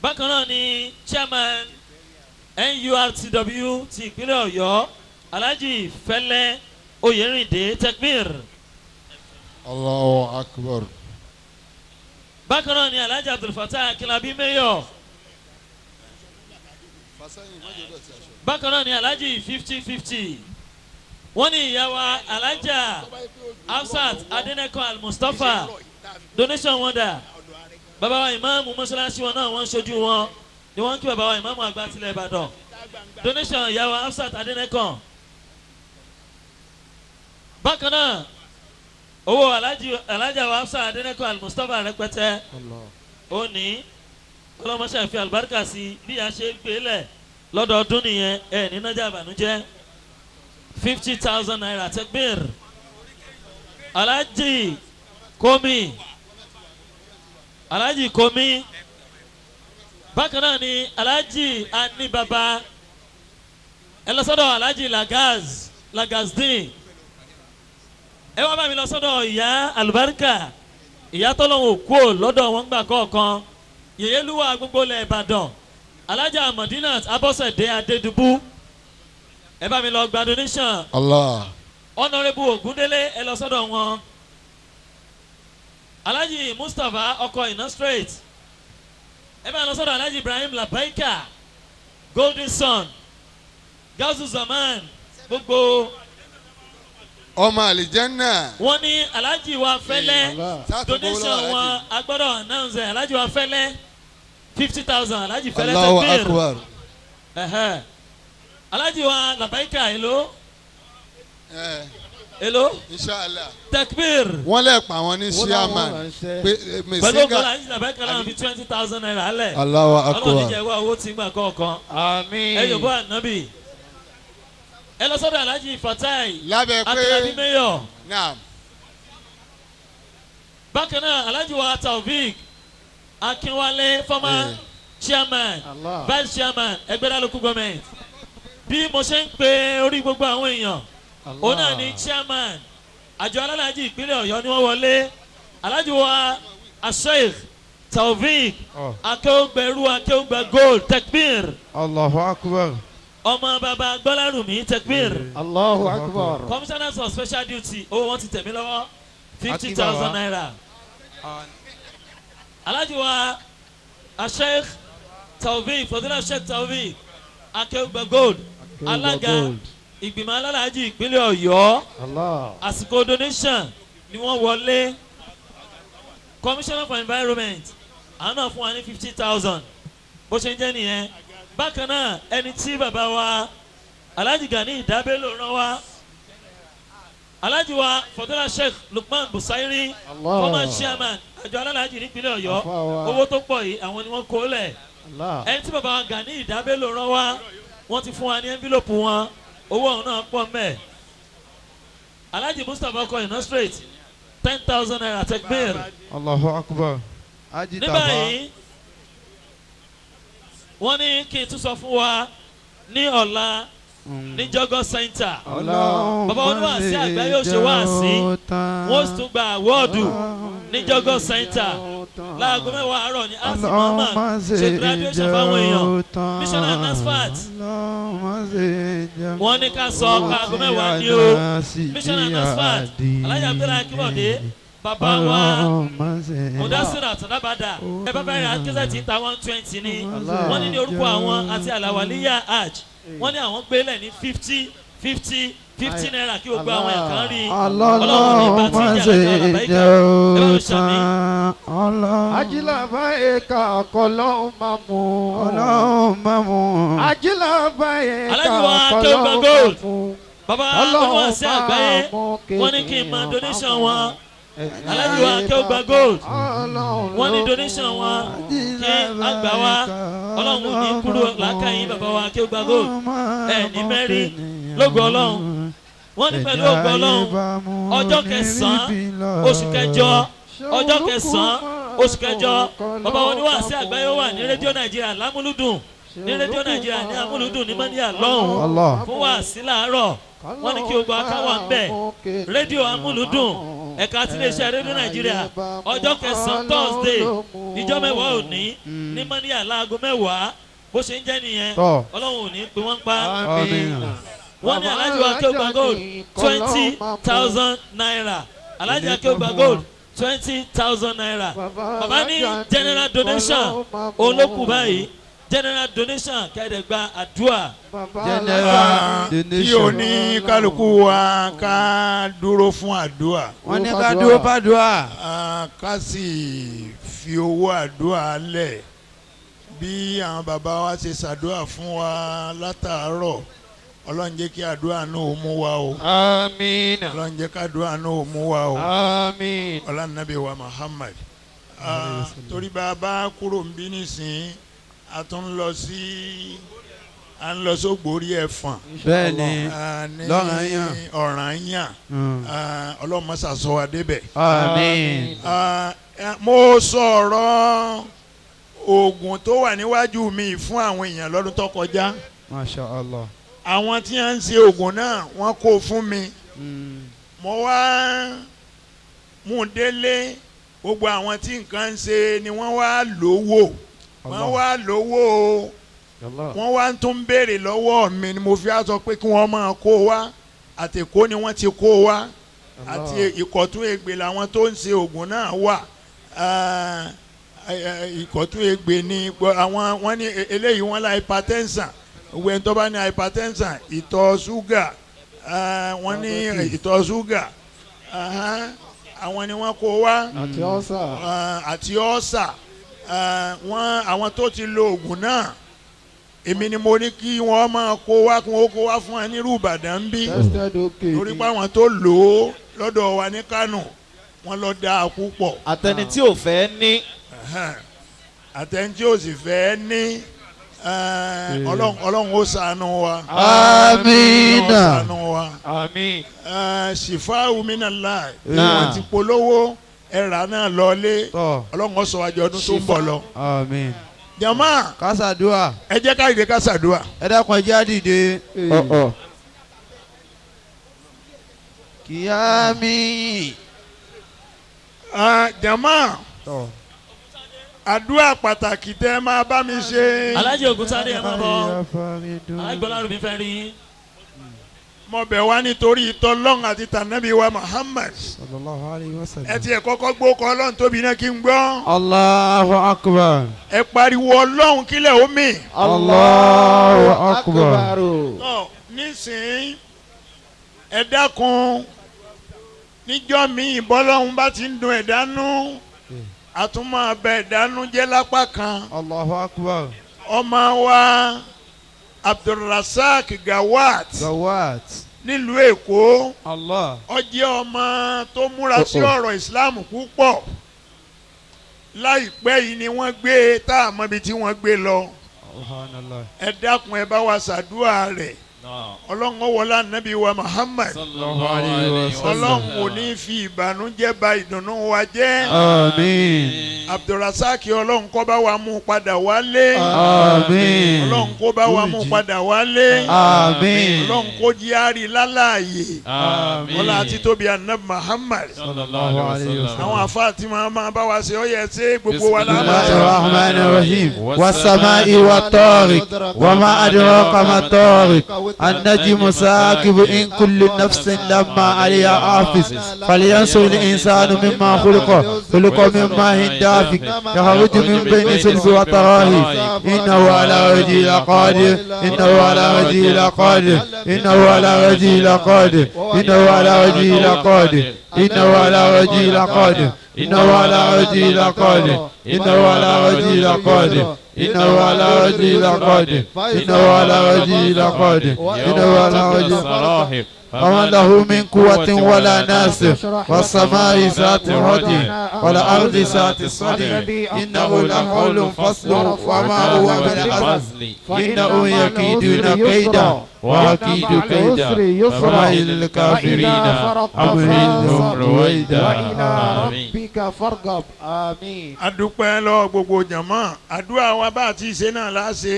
Bákan náà ni chairman NURTW ti ìpínlẹ̀ Ọ̀yọ́ Alhaji Fẹ́lẹ́ Oyèrìndé Tekbir. Allahu Akbar. Bákan náà ni Alhaji Abdulfatah Akínlábí mayor. Bákan náà ni Alhaji 50-50. Wọ́n ní ìyá wa Alhaja Hafsat Adenekan Al-Mustapha donation wọn dà. Bàbá wa ìmáàmù mọ́ṣáláṣí wọn náà wọ́n ń ṣojú wọn ni wọ́n ń kí bàbá wa ìmáàmù àgbà tilẹ̀ Ìbàdàn. Donation ìyá wa Hafsat Adenekan. Bákan náà owó Alhaja wa Hafsat Adenekan Al-Mustapha rẹpẹtẹ ó ní ọlọmọṣẹ́ fi àlùbáríkà sí bí a ṣe gbé lẹ̀ lọ́dọọdún nìyẹn ẹ ní nájà ìbànújẹ́ 50,000 naira Tekbir. Alhaji Komi Alhaji Komi. Bákan náà ni Alhaji Anibaba ẹ lọ sọ́dọ̀ Alhaji Lagaz Lagazdin. Ẹ wá bá mi lọ sọ́dọ̀ ìyá àlùbáríkà ìyá tọ́lọ́hún òkú ò lọ́dọ̀ wọn gbà kọ̀ọ̀kan Yèyélúwà gbogbo ilẹ̀ Ìbàdàn Alhaja Madinat Abọ́sẹ̀dé Adédùbú ẹ bá mi lọ gba donation. Allah. Honourable Ogundele ẹ lọ sọ́dọ̀ wọn. Alhaji Mustapha ọkọ iná straight ẹ bá lọ sọ́dọ̀ Alhaji Ibrahim Labaika Golden Sun Gazu Zaman gbogbo ọmọ àlìjẹ́nà. Wọ́n ní Alhaji wa Fẹ́lẹ́ donation wọn agbọ́dọ̀ announce Alhaji wa Fẹ́lẹ́ 50,000 Alhaji Fẹ́lẹ́ Allahu Akbar. Alhaji wa Labaika èló èló Inshallah. Tekbir. Wọ́n lè pa àwọn ní chairman. Pẹ̀lú ògbọ́n Alhaji Labaika náà fi 20,000 naira lẹ̀. Allahu Akbar. Ọlọ́run níjẹ̀ wá owó tí ń gbà kọ̀ọ̀kan. Àmín. Ẹ yóò bọ́ ànábì. Ẹ lọ sọ́dọ̀ Alhaji Fatai lábẹ́ pé Akínlábí mayor. Naam. Bákan náà Alhaji wa Taofik Akínwálé former chairman vice chairman Ẹgbẹ́dá local government. Bí mo ṣe ń pe orí gbogbo àwọn èèyàn òun náà ni chairman àjọ alálàájì ìpínlẹ̀ Ọ̀yọ́ ni wọ́n wọlé Alhaji wa Asheikh Taofik Akéwògbẹ̀rú Akéwògbẹ̀ gold Tekbir. Allahu Akbar. Ọmọ bàbá Gbọ́lárùmí Tekbir. Allahu Akbar. Commissioners for special duty owó wọn ti tẹ̀mí lọ́wọ́ 50,000 naira. Alhaji wa Asheikh Taofik Fadila Sheikh Taofik Akéwùgbà gold alága ìgbìmọ̀ alálàájì ìpínlẹ̀ Ọ̀yọ́ àsìkò donation ni wọ́n wọlé. Commissioner for environment àwọn náà fún wa ní 50,000 bó ṣe ń jẹ́ nìyẹn. Bákan náà ẹni tí bàbá wa Alhaji Gani Ìdábẹ́lò rán wa Alhaji wa Fadila Sheikh Lukman Busairi former chairman àjọ alálàájì nípínlẹ̀ Ọ̀yọ́ owó tó pọ̀ yìí àwọn ni wọ́n kó lẹ̀. Ẹni tí bàbá wa Gani Ìdábẹ́lò rán wa wọ́n ti fún wa ní envelope wọn owó ọ̀hún náà pọ̀ mẹ́. Alhaji Mustapha ọkọ iná straight 10,000 naira Tekbir. Allahu Akbar. Ní báyìí wọ́n ní kí n tún sọ fún wa ní ọ̀la ní Jọgọ Center. Bàbá oníwàásí àgbáyé ó ṣe wáàsí, wọ́n sì tún gba àwọ́ọ̀dù ní Jọgọ Center láago 10 àárọ̀ ní asi mama ṣe graduation fáwọn èèyàn. Missioner Nasfat wọ́n ní ká sọ aago 10 ní o. Missioner Nasfat Alhaji Abdullahi Akínbọ̀dé bàbá wa Mudasira Tàdábàdà ẹ bá bẹ̀rẹ̀ akínsẹ̀ tí ń ta 120 ní wọ́n ní ní orúkọ àwọn àti Alawaliya Hajj wọ́n ní àwọn gbélé ní 50 50 50 naira kí gbogbo àwọn ẹ̀kan rí. Ọlọ́run ní ìgbà tí ìjà lọ́jọ́ àlàbáyíká ẹ bá mi ṣàmì. Ajílàbá ẹ̀ka ọ̀kọ́lọ́hún máa mú. Ọlọ́hún máa mú. Ajílàbá ẹ̀ka ọ̀kọ́lọ́hún máa mú. Bàbá oníwàásí àgbáyé wọ́n ní kí n máa donation wọn. Alhaji wa Akeugba Gold wọ́n ní donation wọn kí àgbà wa. Ọlọ́run ní kúrò làákàyìn bàbá wa Akeugba Gold ẹ̀ ní mẹ́rin lógo Ọlọ́run. Wọ́n ní pẹ̀lú ògo Ọlọ́run ọjọ́ 9 oṣù kẹjọ ọjọ́ 9 oṣù kẹjọ bàbá oníwàásí àgbáyé wà ní rédíò Nàìjíríà lámúlùdùn ní rédíò Nàìjíríà ní amúlùdùn ní mọ́níyà lọ́hùn fún wàásí láàárọ̀. Wọ́n ní kí gbogbo akáwà ń bẹ̀ rédíò amúlùdùn ẹ̀ka tí iléeṣẹ́ rédíò Nàìjíríà ọjọ́ 9 Thursday ìjọ 10 òní ní mọ́níyà láago 10 bó ṣe ń jẹ́ nìyẹn. Ọlọ́run ò ní pé wọ́n ń pa. Wọ́n ní Alhaji wa Akeugba Gold 20,000 naira. Alhaji Akeugba Gold 20,000 naira. Bàbá ní general donation olókùn báyìí general donation kẹ́ẹ̀dẹ̀ gba àdúrà. General donation. Kí o ní kálukú wa ká dúró fún àdúrà. Wọ́n ní ká dúró fàdúrà. Ká sì fi owó àdúrà lẹ̀ bí àwọn bàbá wa ṣe ṣàdúrà fún wa látàárọ̀. Ọlọ́run jẹ́ kí àdúrà náà ó mú wa o. Àmín. Ọlọ́run jẹ́ kí àdúrà náà ó mú wa o. Àmín. Ọlọ́run nàbí wa Muhammad. Torí bàbá kúrò ń bí nísìnyí a tún lọ sí à ń lọ sógbórí ẹ̀fọ̀n. Bẹ́ẹ̀ni lọ́ranyàn. Ọ̀ranyàn Ọlọ́run má ṣà sọ wa débẹ̀. Àmín. Mo sọ̀rọ̀ oògùn tó wà níwájú mi fún àwọn èèyàn lọ́dún tó kọjá. Masha Allah. Àwọn tí wọ́n ń ṣe oògùn náà wọ́n kó fún mi. Mo wá mú délé gbogbo àwọn tí nǹkan ń ṣe ni wọ́n wá lówó. Wọ́n wá lówó wọ́n wá tún béèrè lọ́wọ́ mi ni mo fi á sọ pé kí wọ́n máa kó wá àtẹ̀kọ́ ni wọ́n ti kó wá àti Ìkọ̀tún Ègbè làwọn tó ń ṣe oògùn náà wà. Ìkọ̀tún Ègbè ni àwọn wọ́n ní eléyìí wọ́n la hypertension òwe tó bá ní hypertension ìtọ̀ ṣúgà wọ́n ní ìtọ̀ ṣúgà àwọn ni wọ́n kó wá àti ọ́sà wọ́n àwọn tó ti lo oògùn náà èmi ni mo ní kí wọ́n máa kó wá kí wọ́n kó wá fún wa nírú Ìbàdàn bí torí pé àwọn tó lò ó lọ́dọ̀ wa ní Kánò wọ́n lọ dáa púpọ̀. Àtẹni tí ò fẹ́ ní. Àtẹni tí ò sì fẹ́ ní Ọlọ́run ó ṣàánú wa. Àmín. Ọlọ́run ó ṣàánú wa. Àmín. Ṣìfáwù minallahi wọ́n ti polówó ẹ̀rà náà lọlé Ọlọ́run ó sọ wájú ọdún tó ń bọ̀ lọ. Àmín. Jama. Kásàdúà. Ẹ jẹ́ ká dìde kásàdúà. Ẹ dákun ẹ jẹ́ á dìde. Kíámì. Jama. Àdúrà pàtàkì tẹ́ máa bá mi ṣe. Alhaji Ògúntádé ẹ máa bọ̀ Alhaji Gbọ́lá Rúbí fẹ́ rí. Mo bẹ̀ wá nítorí tọ́lọ́n àti tànàbí wa Muhammad. Sallallahu alayhi wa sallam. Ẹ tiẹ̀ kọ́kọ́ gbó kọ́ Ọlọ́run tóbi náà kí n gbọ́. Allahu akbar. Ẹ pariwo Ọlọ́run kílẹ̀ omi. Allahu akbar. Tọ́ nísìnyí ẹ dákun níjọ́ mi ìbọ́lọ́hún bá ti ń dun ẹ̀dá nú a tún máa bẹ ẹ̀dá nú jẹ́ lápá kan. Allahu akbar. Ọmọ wa Abdulrasaq Gawat. Gawat. Nílùú Èkó. Allah. Ó jẹ́ ọmọ tó múra sí ọ̀rọ̀ Islam púpọ̀. Láìpẹ́ yìí ni wọ́n gbé tá a mọ ibi tí wọ́n gbé lọ. Subhanallah. Ẹ dákun ẹ bá wa ṣàdúrà rẹ̀. Ọlọ́run wọlá nàbí wa Muhammad. Ọlọ́run ò ní fi ìbànújẹ́ bà ìdùnnú wa jẹ́. Àmín. Abdulrasaq Ọlọ́run kó bá wa mú padà wálé. Àmín. Ọlọ́run kó bá wa mú padà wálé. Àmín. Ọlọ́run kó jí àárí lálàyé. Àmín. Ọlá àti tóbi ànábì Muhammad. Sallallahu alaihi wasallam. Àwọn àfáà tí máa bá wa ṣe ó yẹ ṣe gbogbo wa láàmú. Bismillahir Rahmanir Rahim. Was-samaa'i wat-tariq wa ma adraka mat-tariq. النجم ساكب إن كل نفس لما عليها حافظ فلينظر الإنسان مما خلق خلق من ماء دافق يخرج من بين صلب وتراهي إنه على رجعه لقادر إنه على رجعه لقادر إنه على رجعه لقادر إنه على رجعه لقادر إنه على رجعه لقادر إنه على رجعه لقادر إنه على رجعه لقادر إنه على رجعه لقادر إنه على رجعه لقادر إنه على رجعه فما له من قوة ولا ناصر والسماء ذات الرجع والأرض ذات الصدع إنه لقول فصل وما هو بالهزل إنهم يكيدون كيدا وأكيد كيدا فمهل الكافرين أمهلهم رويدا. وإلى ربك فارغب. آمين. Adúpẹ́ lọ́wọ́ gbogbo jàmá àdúrà wa bá a ti ṣe náà láṣẹ.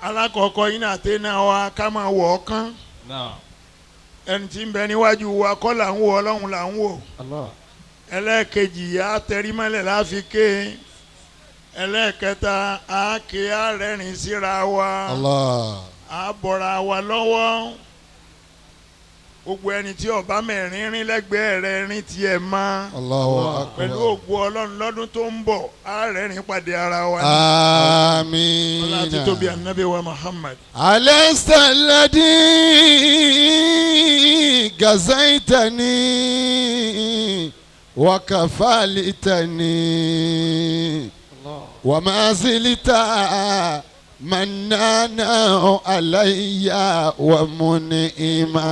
Alákọ̀ọ́kọ́ iná àtẹná wa ká máa wọ̀ ọ́ kán. Ẹni tí ń bẹ níwájú wa kọ́ là ń wò Ọlọ́run là ń wò. Ẹlẹ́ẹ̀kejì á tẹrímọ́lẹ̀ láfi ké. Ẹlẹ́ẹ̀kẹta á ké á rẹ́rìn síra wa. Á bọ̀ra wa lọ́wọ́. Gbogbo ẹni tí ọba mẹ́rin rìn lẹ́gbẹ̀ẹ́ rẹ̀ rìn tiẹ̀ mọ́. Pẹ̀lú ògo Ọlọ́run lọ́dún tó ń bọ̀ á rẹ́rìn pàdé ara wa. Àmín. Ọlá àti tóbi ànábì wa Muhammad. Alasta alladhi gazaitani wa kafalitani wa ma zilta manana alayya wa mun'ima.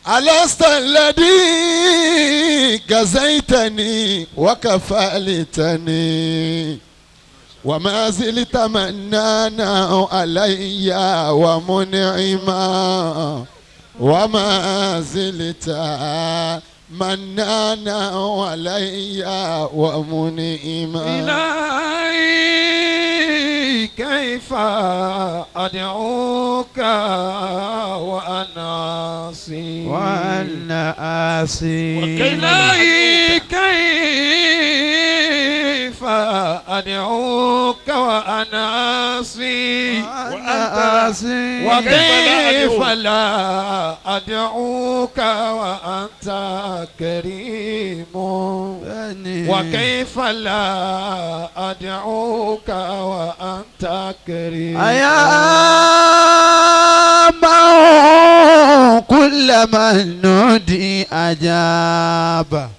Alasta alladhi gazaitani wa kafalitani wa ma zilta manana alayya wa mun'ima wa ma zilta manana alayya wa mun'ima. إلهي كيف أدعوك وأنا عاصي وأنا عاصي. إلهي كيف أدعوك وأنا عاصي وكيف لا أدعوك وأنت كريم وكيف لا أدعوك وأنت كريم. يا من كل من نودي أجاب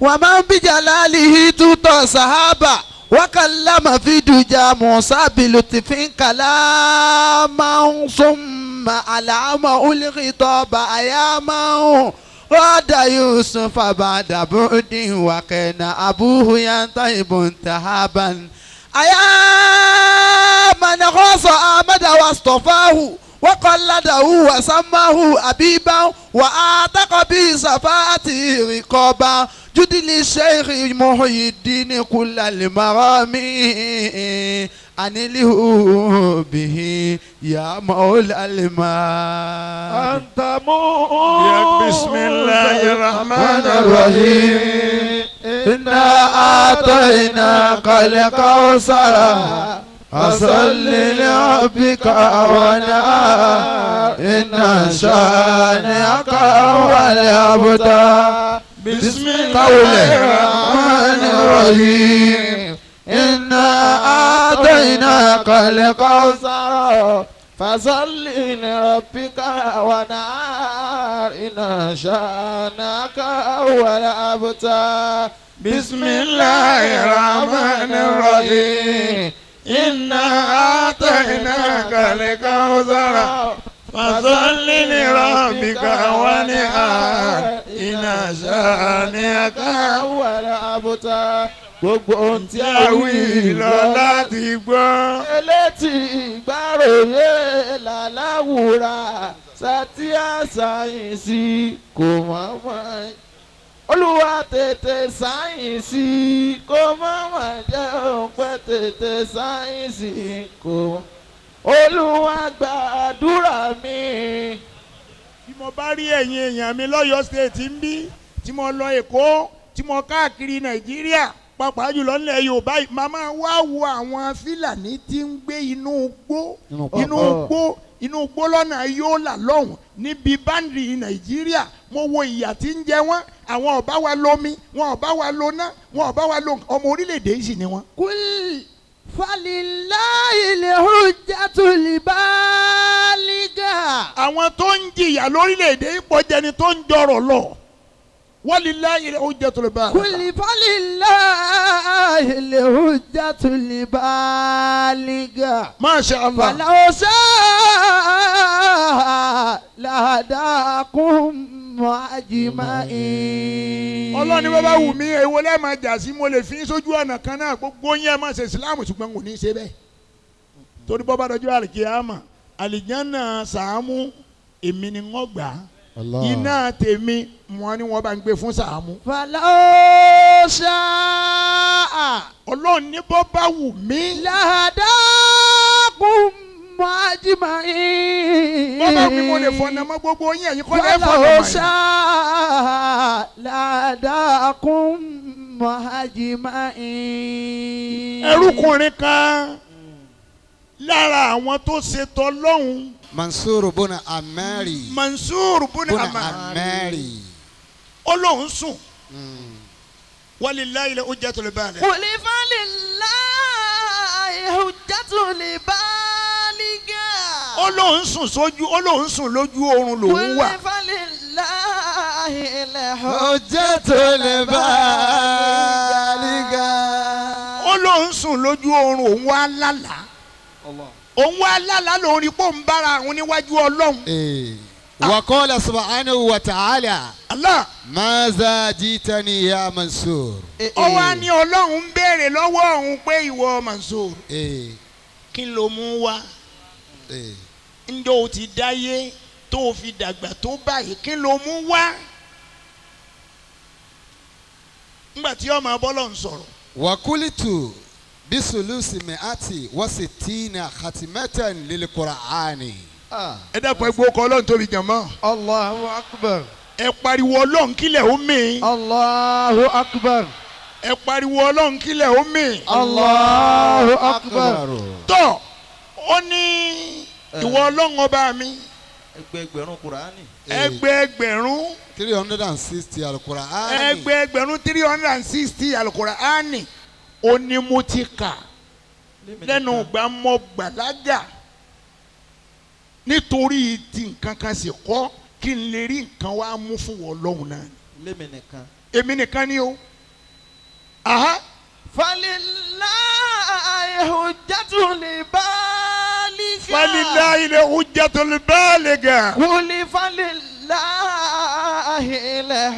ومن بجلاله تطى سحابا وكلم في دجى موسى بلطف كلاما ثم ألعمه الخطاب أياما راد يوسف بعد بعد وكان أبوه ينتهب انتهابا. أيا من غاص أحمد واصطفاه وقلده وسماه أبيبا وأعتق بصفاته رقابا جد للشيخ محي الدين كل المرامي أنله به يا مولى المال. أنت بسم الله الرحمن الرحيم إنا أعطيناك الكوثر فصل لربك وانحر إن شانئك هو الأبتر. بسم الله الرحمن الرحيم إنا أعطيناك الكوثر فصل لربك وانحر إن شانئك هو الأبتر. بسم الله الرحمن الرحيم إنا أعطيناك الكوثر فصل لربك وانحر إن شانئك هو الأبتر. Gbogbo ohun tí a wí lọ láti gbọ́. Elétí ìgbàròyé làláwùrà sátìá sáyẹ̀nsì kò mọ̀ mọ́. Olúwa tètè sáyẹ̀nsì kò mọ̀ mọ̀ jẹ́ òǹpẹ́ tètè sáyẹ̀nsì kò mọ̀. Olúwa gbàdúrà mi. Bí mo bá rí ẹ̀yin èèyàn mi lọ́yọ̀ọ́ state ń bí tí mo lọ Èkó tí mo káàkiri Nàìjíríà pàápàá jùlọ nílẹ̀ Yorùbá yìí màmá wá wo àwọn Fílàní tí ń gbé inú igbó lọ́nà Yólà lọ́hùn níbi báńdì Nàìjíríà. Mo wo ìyà tí ń jẹ wọ́n. Àwọn ọ̀bá wa lómi, wọn ọ̀bá wa lóná, wọn ọ̀bá wa ló ọmọ orílẹ̀-èdè yìí sì ni wọ́n. Kúlì falilahi hujjatul baliga. Àwọn tó ń jìyà lórílẹ̀-èdè yìí pọ̀ jẹni tó ń jọrọ̀ lọ. Walilahi hujjatul baliga. Kúlì falilahi hujjatul baliga. Masha Allah. Falau sha'a lahadakum ajma'in. Ọlọ́run ní bàbá wù mí èwo lẹ́ẹ̀ máa jà sí mo lè fi sójú ọ̀nà kan náà gbogbo yín ẹ máa ṣe ìsìláàmù ṣùgbọ́n kò ní í ṣe bẹ́ẹ̀. Torí bọ́ bá dọjọ́ àlìkíyàmà àlìjánà Sàámú èmi ni wọ́n gbà á. Iná tèmi wọn ni wọ́n bá ń gbé fún Sàámú. Falau sha'a. Ọlọ́run ní bọ́ bá wù mí. Lahadakum ajma'in. Bọ́bá mi mo lè fọ̀nà mọ́ gbogbo yín ẹ̀yin kọ́ lẹ́ fọ̀nà mọ́ yín. Walau sha'a lahadakum ajma'in. Ẹrúkùnrin kan lára àwọn tó ṣètò Ọlọ́hun. Mansur buna Amari. Mansur buna Amari. Ó lóun sùn. Walillahi hujjatul baligh. Qul falillahi hujjatul baligh. Ó lóun sùn sójú, ó lóun sùn lójú oorun lòun wà. Qul falillahi hujjatul baligh. Ó lóun sùn lójú oorun òun wá lálàá. Òun wá lálàá lòun rí pò ń bára àwọn níwájú Ọlọ́run. Wa qala subhanahu wa ta'ala. Allah. Maza jitani ya Mansur. Ó wá ní Ọlọ́run ń béèrè lọ́wọ́ òun pé ìwọ Mansur. Kí ló mú wá? Ǹjọ́ o ti dáyé tó o fi dàgbà tó báyìí kí ló mú wá? Ńgbà tí ọmọ abọ́lọ̀ ń sọ̀rọ̀. Wakulitu bisulusi miati wasitina khatimatan lil Qur'ani. Ẹ dákun ẹ gbọ́ ọkọ Ọlọ́run tóbi jàmọ́. Allahu akbar. Ẹ pariwo Ọlọ́run kílẹ̀ ó mì. Allahu akbar. Ẹ pariwo Ọlọ́run kílẹ̀ ó mì. Allahu akbar. Tọ́ ó ní ìwọ Ọlọ́run ọba mi. Ẹgbẹẹgbẹ̀rún Kùránì. Ẹgbẹẹgbẹ̀rún. 360 alukur'ani. Ẹgbẹẹgbẹ̀rún 360 alukur'ani. Ó ní mo ti kà lẹ́nu ìgbà mọ́ gbàlágà nítorí tí nǹkan kan sì kọ́ kí n lè rí nǹkan wá mú fún wọn lọ́hùn náà. Lémi nìkan. Èmi nìkan ni o. Aha. Falillahi hujjatul baligha. Falillahi hujjatul baligha. Qul falillahi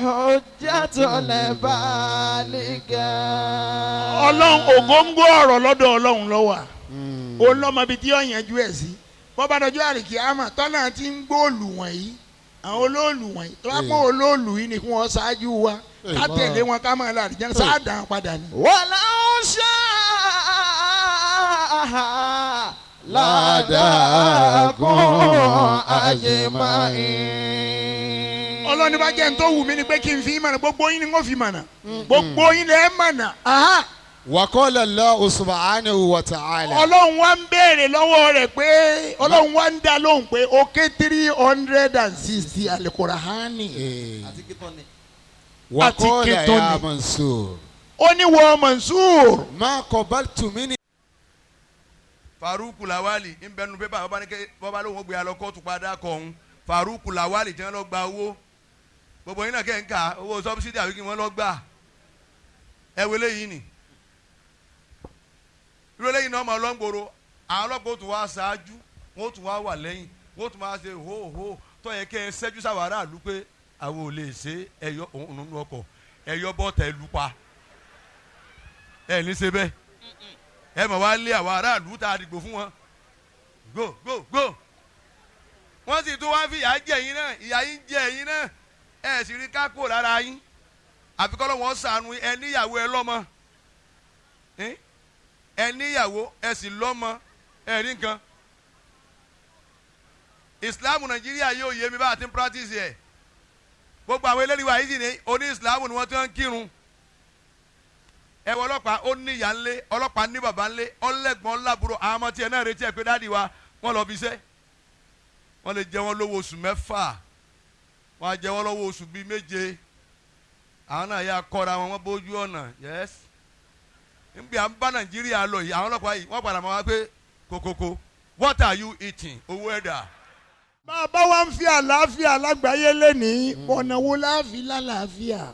hujjatul baligha. Ọlọ́run ògóńgó ọ̀rọ̀ lọ́dọ̀ Ọlọ́run ló wà. Òun lọ́mọ ibi tí ó yanjú ẹ̀ sí. Bọ́bá dọjọ́ àlìkíyámà tọ́lá ti ń gbóòlù wọ̀nyí àwọn olóòlù wọ̀nyí tó bá pọ̀ olóòlù yìí ni kí wọ́n ṣáájú wa ká tẹ̀lé wọn ká máa lọ àlìjánnà sáàdà padà ni. Walau sha'a lahadakum ajma'in. Ọlọ́ni bá jẹ́ ní tó wù mí ni pé kí n fi mọ̀nà gbogbo yín ni wọ́n fi mọ̀nà gbogbo yín lẹ́ mọ̀nà. Wa qala Allahu subhanahu wa ta'ala. Ọlọ́run wá ń béèrè lọ́wọ́ rẹ̀ pé Ọlọ́run wá ń dá lóhùn pé òkè 360 alukurahani. Wa qala ya Mansur. Ó ní wọ Mansur. Ma qabaltu minni. Faruku Lawali ń bẹnu pépà bọ́bá ní bọ́bá lóun ó gbé alọ́ kóòtù padà kọ̀ ọ̀hún. Faruku Lawali tí wọ́n lọ gba owó gbogbo yín náà kẹ́ ń kà owó sọ́bsidì àbí kí wọ́n lọ gbà ẹ wọlé yìí ni irú eléyìí náà máa lọ́ngbòrò àwọn ọlọ́pàá ó tún wá ṣáájú wọ́n ó tún wá wà lẹ́yìn wọ́n ó tún máa ṣe hóhó tó yẹ kẹ́ ẹ ṣẹ́jú sáwọn aráàlú pé àwọn ò lè ṣe ẹyọ òun nínú ọkọ̀ ẹyọ bọ́ọ̀tà ẹ lù pa. Ẹ ní ṣe bẹ́ẹ̀. Ẹ mọ̀ wá lé àwọn aráàlú tá a dìgbò fún wọn. Go go go. Wọ́n sì tún wá fi ìyà jẹ yín náà, ìyà yín jẹ yín náà. Ẹ sì rí kákó lára yín. Àfikọ́ lọ́wọ́ ṣàánú ẹ níyàwó ẹ lọ́mọ. Ẹ níyàwó ẹ sì lọ́mọ ẹ rí nǹkan. Ìsìláàmù Nàìjíríà yóò yé mi bá a ti ń practice ẹ̀. Gbogbo àwọn eléyìí wa yìí sì ní oní ìsìláàmù ni wọ́n ti ń kírun. Ẹ wọ ọlọ́pàá ó ní ìyá ńlé, ọlọ́pàá ní bàbá ńlé, ọlẹ́gbọ̀n lábúrò, àwọn ọmọ tiẹ̀ náà retí ẹ pé dáàdi wa wọ́n lọ bí iṣẹ́. Wọ́n lè jẹ wọ́n lówó oṣù 6, wọ́n á jẹ wọ́n lówó oṣù bíi 7. Àwọn náà yà kọ́ra wọn, wọ́n bójú ọ̀nà. Yes. Níbi à ń bá Nàìjíríà lọ yìí, àwọn ọlọ́pàá yìí wọ́n padà máa wá pé kòkòkò, what are you eating? Owó ẹ̀dá. Bàbá wa ń fi àlàáfíà lágbàáyé lẹ́nìí, ọ̀nà wo láàfin lálàáfíà?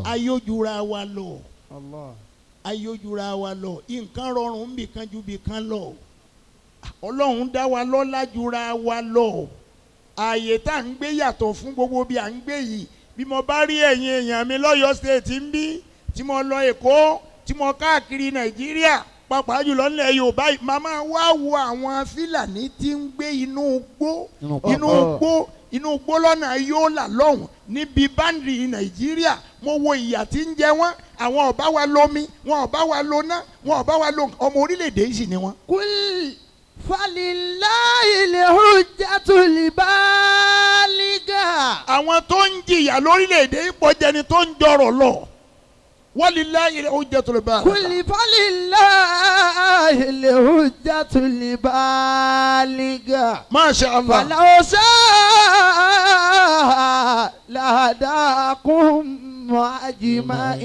Ayójúra wa lọ. Ayójúra wa lọ. Nǹkan rọrùn nbìkan ju bìkan lọ. Ọlọ́run dá wa lọ́lá jura wa lọ. Ààyè tá à ń gbé yàtọ̀ fún gbogbo bí à ń gbé yìí. Bí mo bá rí ẹ̀yin èèyàn mi lọ́yọ̀ọ́ state ń bí, tí mo lọ Èkó, tí mo káàkiri Nàìjíríà, pàápàá jùlọ nílẹ̀ Yorùbá yìí, màmá wa wo àwọn Fílàní tí ń gbé inú igbó, inú igbó, inú igbó lọ́nà Yólà lọ́hùn níbi báńdì Nàìjíríà. Mo wo ìyà tí ń jẹ wọ́n, àwọn ò bá wa lómi, wọn ò bá wa lóná, wọn ò bá wa lo ọmọ orílẹ̀-èdè yìí sì ni wọ́n. Kul falillahil hujjatul baligha. Àwọn tó ń jìyà lórílẹ̀-èdè yìí pọ̀ jẹni tó ń jọrọ̀ lọ. Walillahil hujjatul baligha. Kul falillahil hujjatul baligha. Masha Allah. Falaw sha'a lahadakum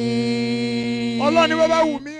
ajma'in. Ọlọ́run ni bàbá wù mí.